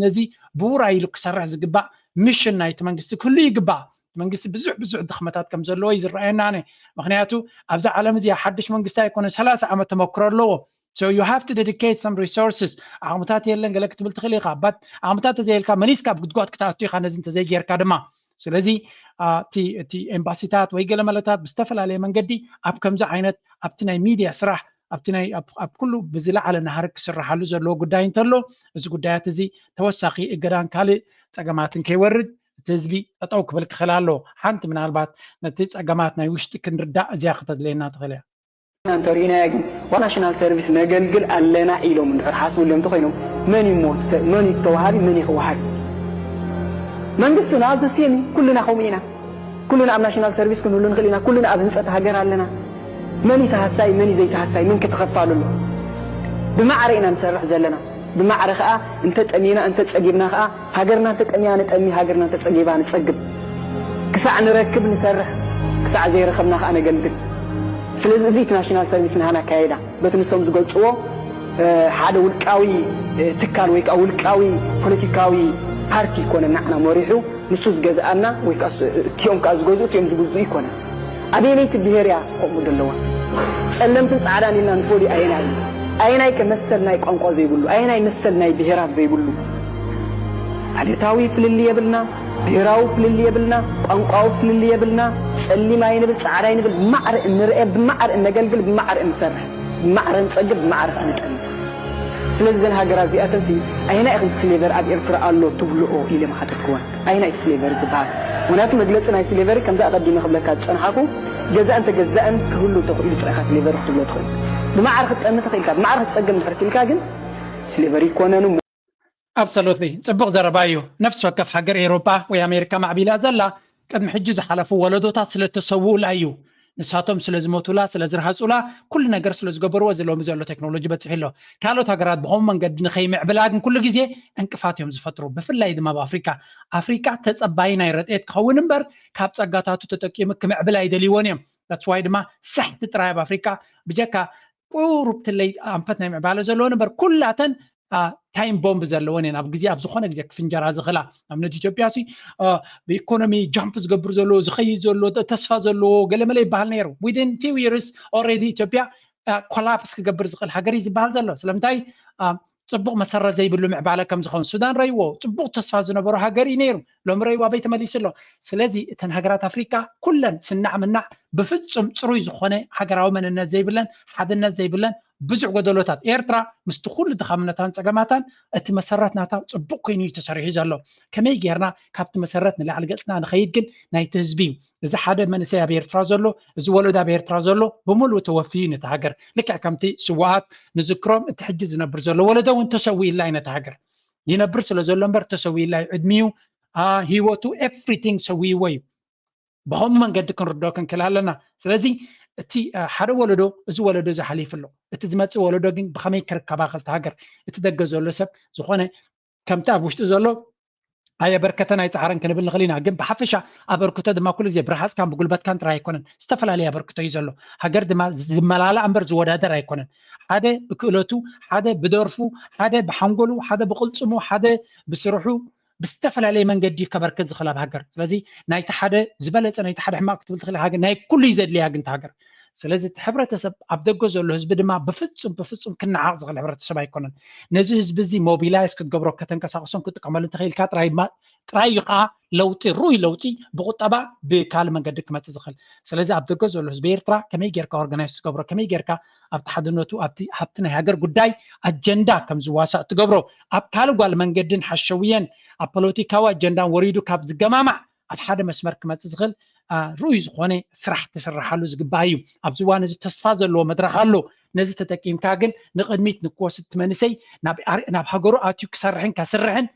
ነዚ ብውራይ ኢሉ ክሰርሕ ዝግባእ ሚሽን ናይቲ መንግስቲ ክህሉ ይግባእ። መንግስቲ ብዙሕ ብዙሕ ድኽመታት ከም ዘለዎ እዩ ዝረኣየና። ኣነ ምክንያቱ ኣብዛ ዓለም እዚኣ ሓድሽ መንግስቲ ኣይኮነ ሰላሳ ዓመት ተመክሮ ኣለዎ። So you have to dedicate some resources። ዓቕምታት የለን ገለ ክትብል ትኽእል ኢኻ። ባት ዓቕምታት ተዘየልካ መሊስካ ኣብ ጉድጓድ ክትኣቱ ኢኻ ነዚ እንተዘይጌርካ ድማ። ስለዚ እቲ ኤምባሲታት ወይ ገለ መለታት ብዝተፈላለየ መንገዲ ኣብ ከምዚ ዓይነት ኣብቲ ናይ ሚድያ ስራሕ ኣብቲ ናይ ኣብ ኩሉ ብዝለዓለ ናህሪ ክስርሓሉ ዘለዎ ጉዳይ እንተሎ እዚ ጉዳያት እዚ ተወሳኺ እገዳን ካልእ ፀገማትን ከይወርድ እቲ ህዝቢ ጠጠው ክብል ክኽእል ኣለዎ። ሓንቲ ምናልባት ነቲ ፀገማት ናይ ውሽጢ ክንርዳእ እዚኣ ክተድልየና ትኽእል እያ። እንተሪኢናዮ ግን ዋላ ናሽናል ሰርቪስ ነገልግል ኣለና ኢሎም እንድሕር ሓስቡ ኢሎም እንተኮይኖም መን እዩ ሞ መን እዩ ተዋሃቢ መን እዩ ክወሃቢ? መንግስትና ዘሴም ኩልና ከምኡ ኢና። ኩልና ኣብ ናሽናል ሰርቪስ ክንህሉ ንኽእል ኢና። ኩልና ኣብ ህንፀት ሃገር ኣለና። መን እዩ ተሃሳይ መን እዩ ዘይተሃሳይ መን ክትኸፋሉ ኣሎ? ብማዕረ ኢና ንሰርሕ ዘለና። ብማዕረ ከዓ እንተጠሚና እንተፀጊብና ከዓ ሃገርና እንተጠምያ ንጠሚ፣ ሃገርና እንተፀጊባ ንፀግብ። ክሳዕ ንረክብ ንሰርሕ፣ ክሳዕ ዘይረኸብና ከዓ ነገልግል። ስለዚ እዚ እቲ ናሽናል ሰርቪስ ናህና ኣካየዳ በቲ ንሶም ዝገልፅዎ ሓደ ውልቃዊ ትካል ወይ ከዓ ውልቃዊ ፖለቲካዊ ፓርቲ ይኮነ ንዓና መሪሑ ንሱ ዝገዝኣና ወይ ከዓ እቲኦም ከዓ ዝገዝኡ እቲኦም ዝግዝኡ ይኮነ። ኣበየነይቲ ብሄር እያ ከምኡ ዘለዋ? ፀለምትን ፃዕዳን ኢልና ንፈልዮ ኣየናይ እዩ? ኣየናይ ከ መሰል ናይ ቋንቋ ዘይብሉ? ኣየናይ መሰል ናይ ብሄራት ዘይብሉ? ዓሌታዊ ፍልልይ የብልና፣ ብሄራዊ ፍልልይ የብልና፣ ቋንቋዊ ፍልልይ የብልና። ፀሊም ኣይንብል፣ ፃዕዳ ኣይንብል፣ ብማዕረ እንርአ፣ ብማዕረ እነገልግል፣ ብማዕረ እንሰርሕ፣ ብማዕረ ንፀግብ፣ ብማዕረ ከዓ ንጠሚ። ስለዚ እዘን ሃገራት እዚኣተንሲ ኣየናይ ኢኹም ስሌቨር ኣብ ኤርትራ ኣሎ ትብልኦ ኢለ ምሓተትክወን። ኣየናይ እቲ ስሌቨሪ ዝበሃል? ምክንያቱ መግለፂ ናይ ስሌቨሪ ከምዚ ኣቐዲመ ክብለካ ዝፀንሓኩ ገዛእን ተገዛእን ክህሉ እንተኽኢሉ ጥራይ ኢኻ ስሌቨሪ ክትብሎ ትኽእል። ብማዕረ ክትጠሚ ተኽኢልካ፣ ብማዕረ ክትፀግብ እንድሕር ክኢልካ ግን ስሌቨሪ ኣይኮነን እሞ። ኣብሰሉትሊ ፅቡቕ ዘረባ እዩ። ነፍሲ ወከፍ ሃገር ኤውሮጳ ወይ ኣሜሪካ ማዕቢላ ዘላ ቅድሚ ሕጂ ዝሓለፉ ወለዶታት ስለተሰውኡላ እዩ። ንሳቶም ስለ ዝሞቱላ፣ ስለ ዝረሃጹላ፣ ኩሉ ነገር ስለ ዝገበርዎ እዚ ሎሚ ዘሎ ቴክኖሎጂ በጺሑ ኣሎ። ካልኦት ሃገራት ብኸምኡ መንገዲ ንኸይምዕብላ ግን ኩሉ ግዜ ዕንቅፋት እዮም ዝፈጥሩ። ብፍላይ ድማ ኣብ ኣፍሪካ፣ ኣፍሪካ ተጸባይ ናይ ረድኤት ክኸውን እምበር ካብ ጸጋታቱ ተጠቂሙ ክምዕብል ኣይደልይዎን እዮም። That's why ድማ ሳሕቲ ጥራይ ኣብ ኣፍሪካ ብጀካ ቁሩብ ትለይ ኣንፈት ናይ ምዕባለ ዘለወን እምበር ኩላተን ታይም ቦምብ ዘለወን እየን። ኣብ ግዜ ኣብ ዝኾነ ግዜ ክፍንጀራ ዝኽእላ ኣብነት ኢትዮጵያ ሲ ብኢኮኖሚ ጃምፕ ዝገብር ዘለዎ ዝኸይድ ዘሎ ተስፋ ዘለዎ ገለመለ ይበሃል ነይሩ። Within few years already ኢትዮጵያ ኮላፕስ ክገብር ዝኽእል ሃገር እዩ ዝበሃል ዘሎ። ስለምንታይ? ጽቡቕ መሰረት ዘይብሉ ምዕባለ ከም ዝኸውን ሱዳን ረይዎ ጽቡቕ ተስፋ ዝነበሮ ሃገር እዩ ነይሩ። ሎም ረይዋ ኣበይ ተመሊሱ ኣሎ? ስለዚ እተን ሃገራት ኣፍሪካ ኩለን ስናዕ ምናዕ ብፍጹም ጽሩይ ዝኾነ ሃገራዊ መንነት ዘይብለን ሓድነት ዘይብለን ብዙሕ ጎደሎታት ኤርትራ ምስቲ ኩሉ ድኻምነታን ጸገማታን እቲ መሰረት ናታ ጽቡቕ ኮይኑ እዩ ተሰሪሑ ዘሎ። ከመይ ጌርና ካብቲ መሰረት ንላዕሊ ገጽና ንኸይድ ግን ናይቲ ህዝቢ እዩ። እዚ ሓደ መንእሰይ ኣብ ኤርትራ ዘሎ፣ እዚ ወለዶ ኣብ ኤርትራ ዘሎ ብምሉእ ተወፍዩ ነቲ ሃገር ልክዕ ከምቲ ስዋኣት ንዝክሮም እቲ ሕጂ ዝነብር ዘሎ ወለዶ እውን ተሰዊእላ እዩ ነቲ ሃገር ይነብር ስለ ዘሎ እምበር ተሰዊእላ እዩ። ዕድሚኡ፣ ህይወቱ፣ ኤቭሪቲንግ ሰዊእዎ እዩ። ብኸም መንገዲ ክንርድኦ ክንክእል ኣለና። ስለዚ እቲ ሓደ ወለዶ እዚ ወለዶ እዚ ሓሊፉ ኣሎ። እቲ ዝመፅእ ወለዶ ግን ብኸመይ ክርከባ ክልተ ሃገር እቲ ደገ ዘሎ ሰብ ዝኾነ ከምቲ ኣብ ውሽጢ ዘሎ ኣየበርከተን ኣይፃዕረን ክንብል ንኽእል ኢና። ግን ብሓፈሻ ኣበርክቶ ድማ ኩሉ ግዜ ብረሃፅካን ብጉልበትካን ጥራይ ኣይኮነን፣ ዝተፈላለየ ኣበርክቶ እዩ ዘሎ። ሃገር ድማ ዝመላለኣ እምበር ዝወዳደር ኣይኮነን። ሓደ ብክእለቱ፣ ሓደ ብደርፉ፣ ሓደ ብሓንጎሉ፣ ሓደ ብቅልፅሙ፣ ሓደ ብስርሑ ብዝተፈላለየ መንገዲ ከበርክት ዝኽእል ኣብ ሃገር። ስለዚ ናይቲ ሓደ ዝበለፀ ናይቲ ሓደ ሕማቅ ክትብል ትኽእል ሃገር ናይ ኩሉ እዩ ዘድልያ ግን ሃገር። ስለዚ እቲ ሕብረተሰብ ኣብ ደገ ዘሎ ህዝቢ ድማ ብፍፁም ብፍፁም ክነዓቕ ዝኽእል ሕብረተሰብ ኣይኮነን። ነዚ ህዝቢ እዚ ሞቢላይዝ ክትገብሮ ከተንቀሳቅሶን ክትጥቀመሉ እንተኽኢልካ ጥራይ ጥራይ እዩ ከዓ ለውጢ ርኡይ ለውጢ ብቁጠባ ብካል መንገዲ ክመፅእ ዝኽእል። ስለዚ ኣብ ደገ ዘሎ ህዝቢ ኤርትራ ከመይ ጌርካ ኦርጋናይዝ ትገብሮ ከመይ ጌርካ ኣብቲ ሓድነቱ ኣብቲ ሃብቲ ናይ ሃገር ጉዳይ ኣጀንዳ ከም ዝዋሳእ ትገብሮ። ኣብ ካልእ ጓል መንገድን ሓሸውየን ኣብ ፖለቲካዊ ኣጀንዳን ወሪዱ ካብ ዝገማማዕ ኣብ ሓደ መስመር ክመፅእ ዝኽእል ርኡይ ዝኾነ ስራሕ ክስርሓሉ ዝግባእ እዩ። ኣብዚ እዋን እዚ ተስፋ ዘለዎ መድረክ ኣሎ። ነዚ ተጠቂምካ ግን ንቕድሚት ንክወስድ እቲ መንእሰይ ናብ ሃገሩ ኣትዩ ክሰርሕን ከስርሕን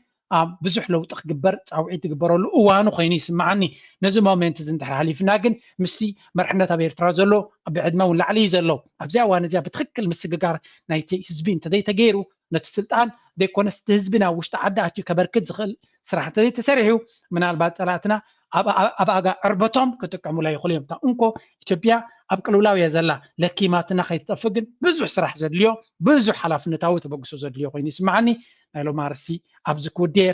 ብዙሕ ለውጢ ክግበር ፃውዒት ዝግበረሉ እዋኑ ኮይኑ ይስምዓኒ። ነዚ ሞሜንት እዚ እንድሕር ሓሊፍና ግን ምስቲ መርሕነት ኣብ ኤርትራ ዘሎ ብዕድመ እውን ላዕሊ እዩ ዘሎ። ኣብዚኣ እዋን እዚኣ ብትክክል ምስግጋር ናይቲ ህዝቢ እንተዘይተገይሩ ነቲ ስልጣን ዘይኮነስ እቲ ህዝቢ ናብ ውሽጢ ዓዲ ኣትዩ ከበርክት ዝኽእል ስራሕ እንተዘይተሰሪሑ ምናልባት ፀላእትና ኣብ ኣጋ ዕርበቶም ክጥቀሙላ ይኽእሉ እዮም። እታ እንኮ ኢትዮጵያ ኣብ ቅልውላው እያ ዘላ። ለኪማትና ከይትጠፍእ ግን ብዙሕ ስራሕ ዘድልዮ ብዙሕ ሓላፍነታዊ ተበግሶ ዘድልዮ ኮይኑ ይስምዓኒ። ናይ ሎም ኣርእስቲ ኣብዚ ክውድእ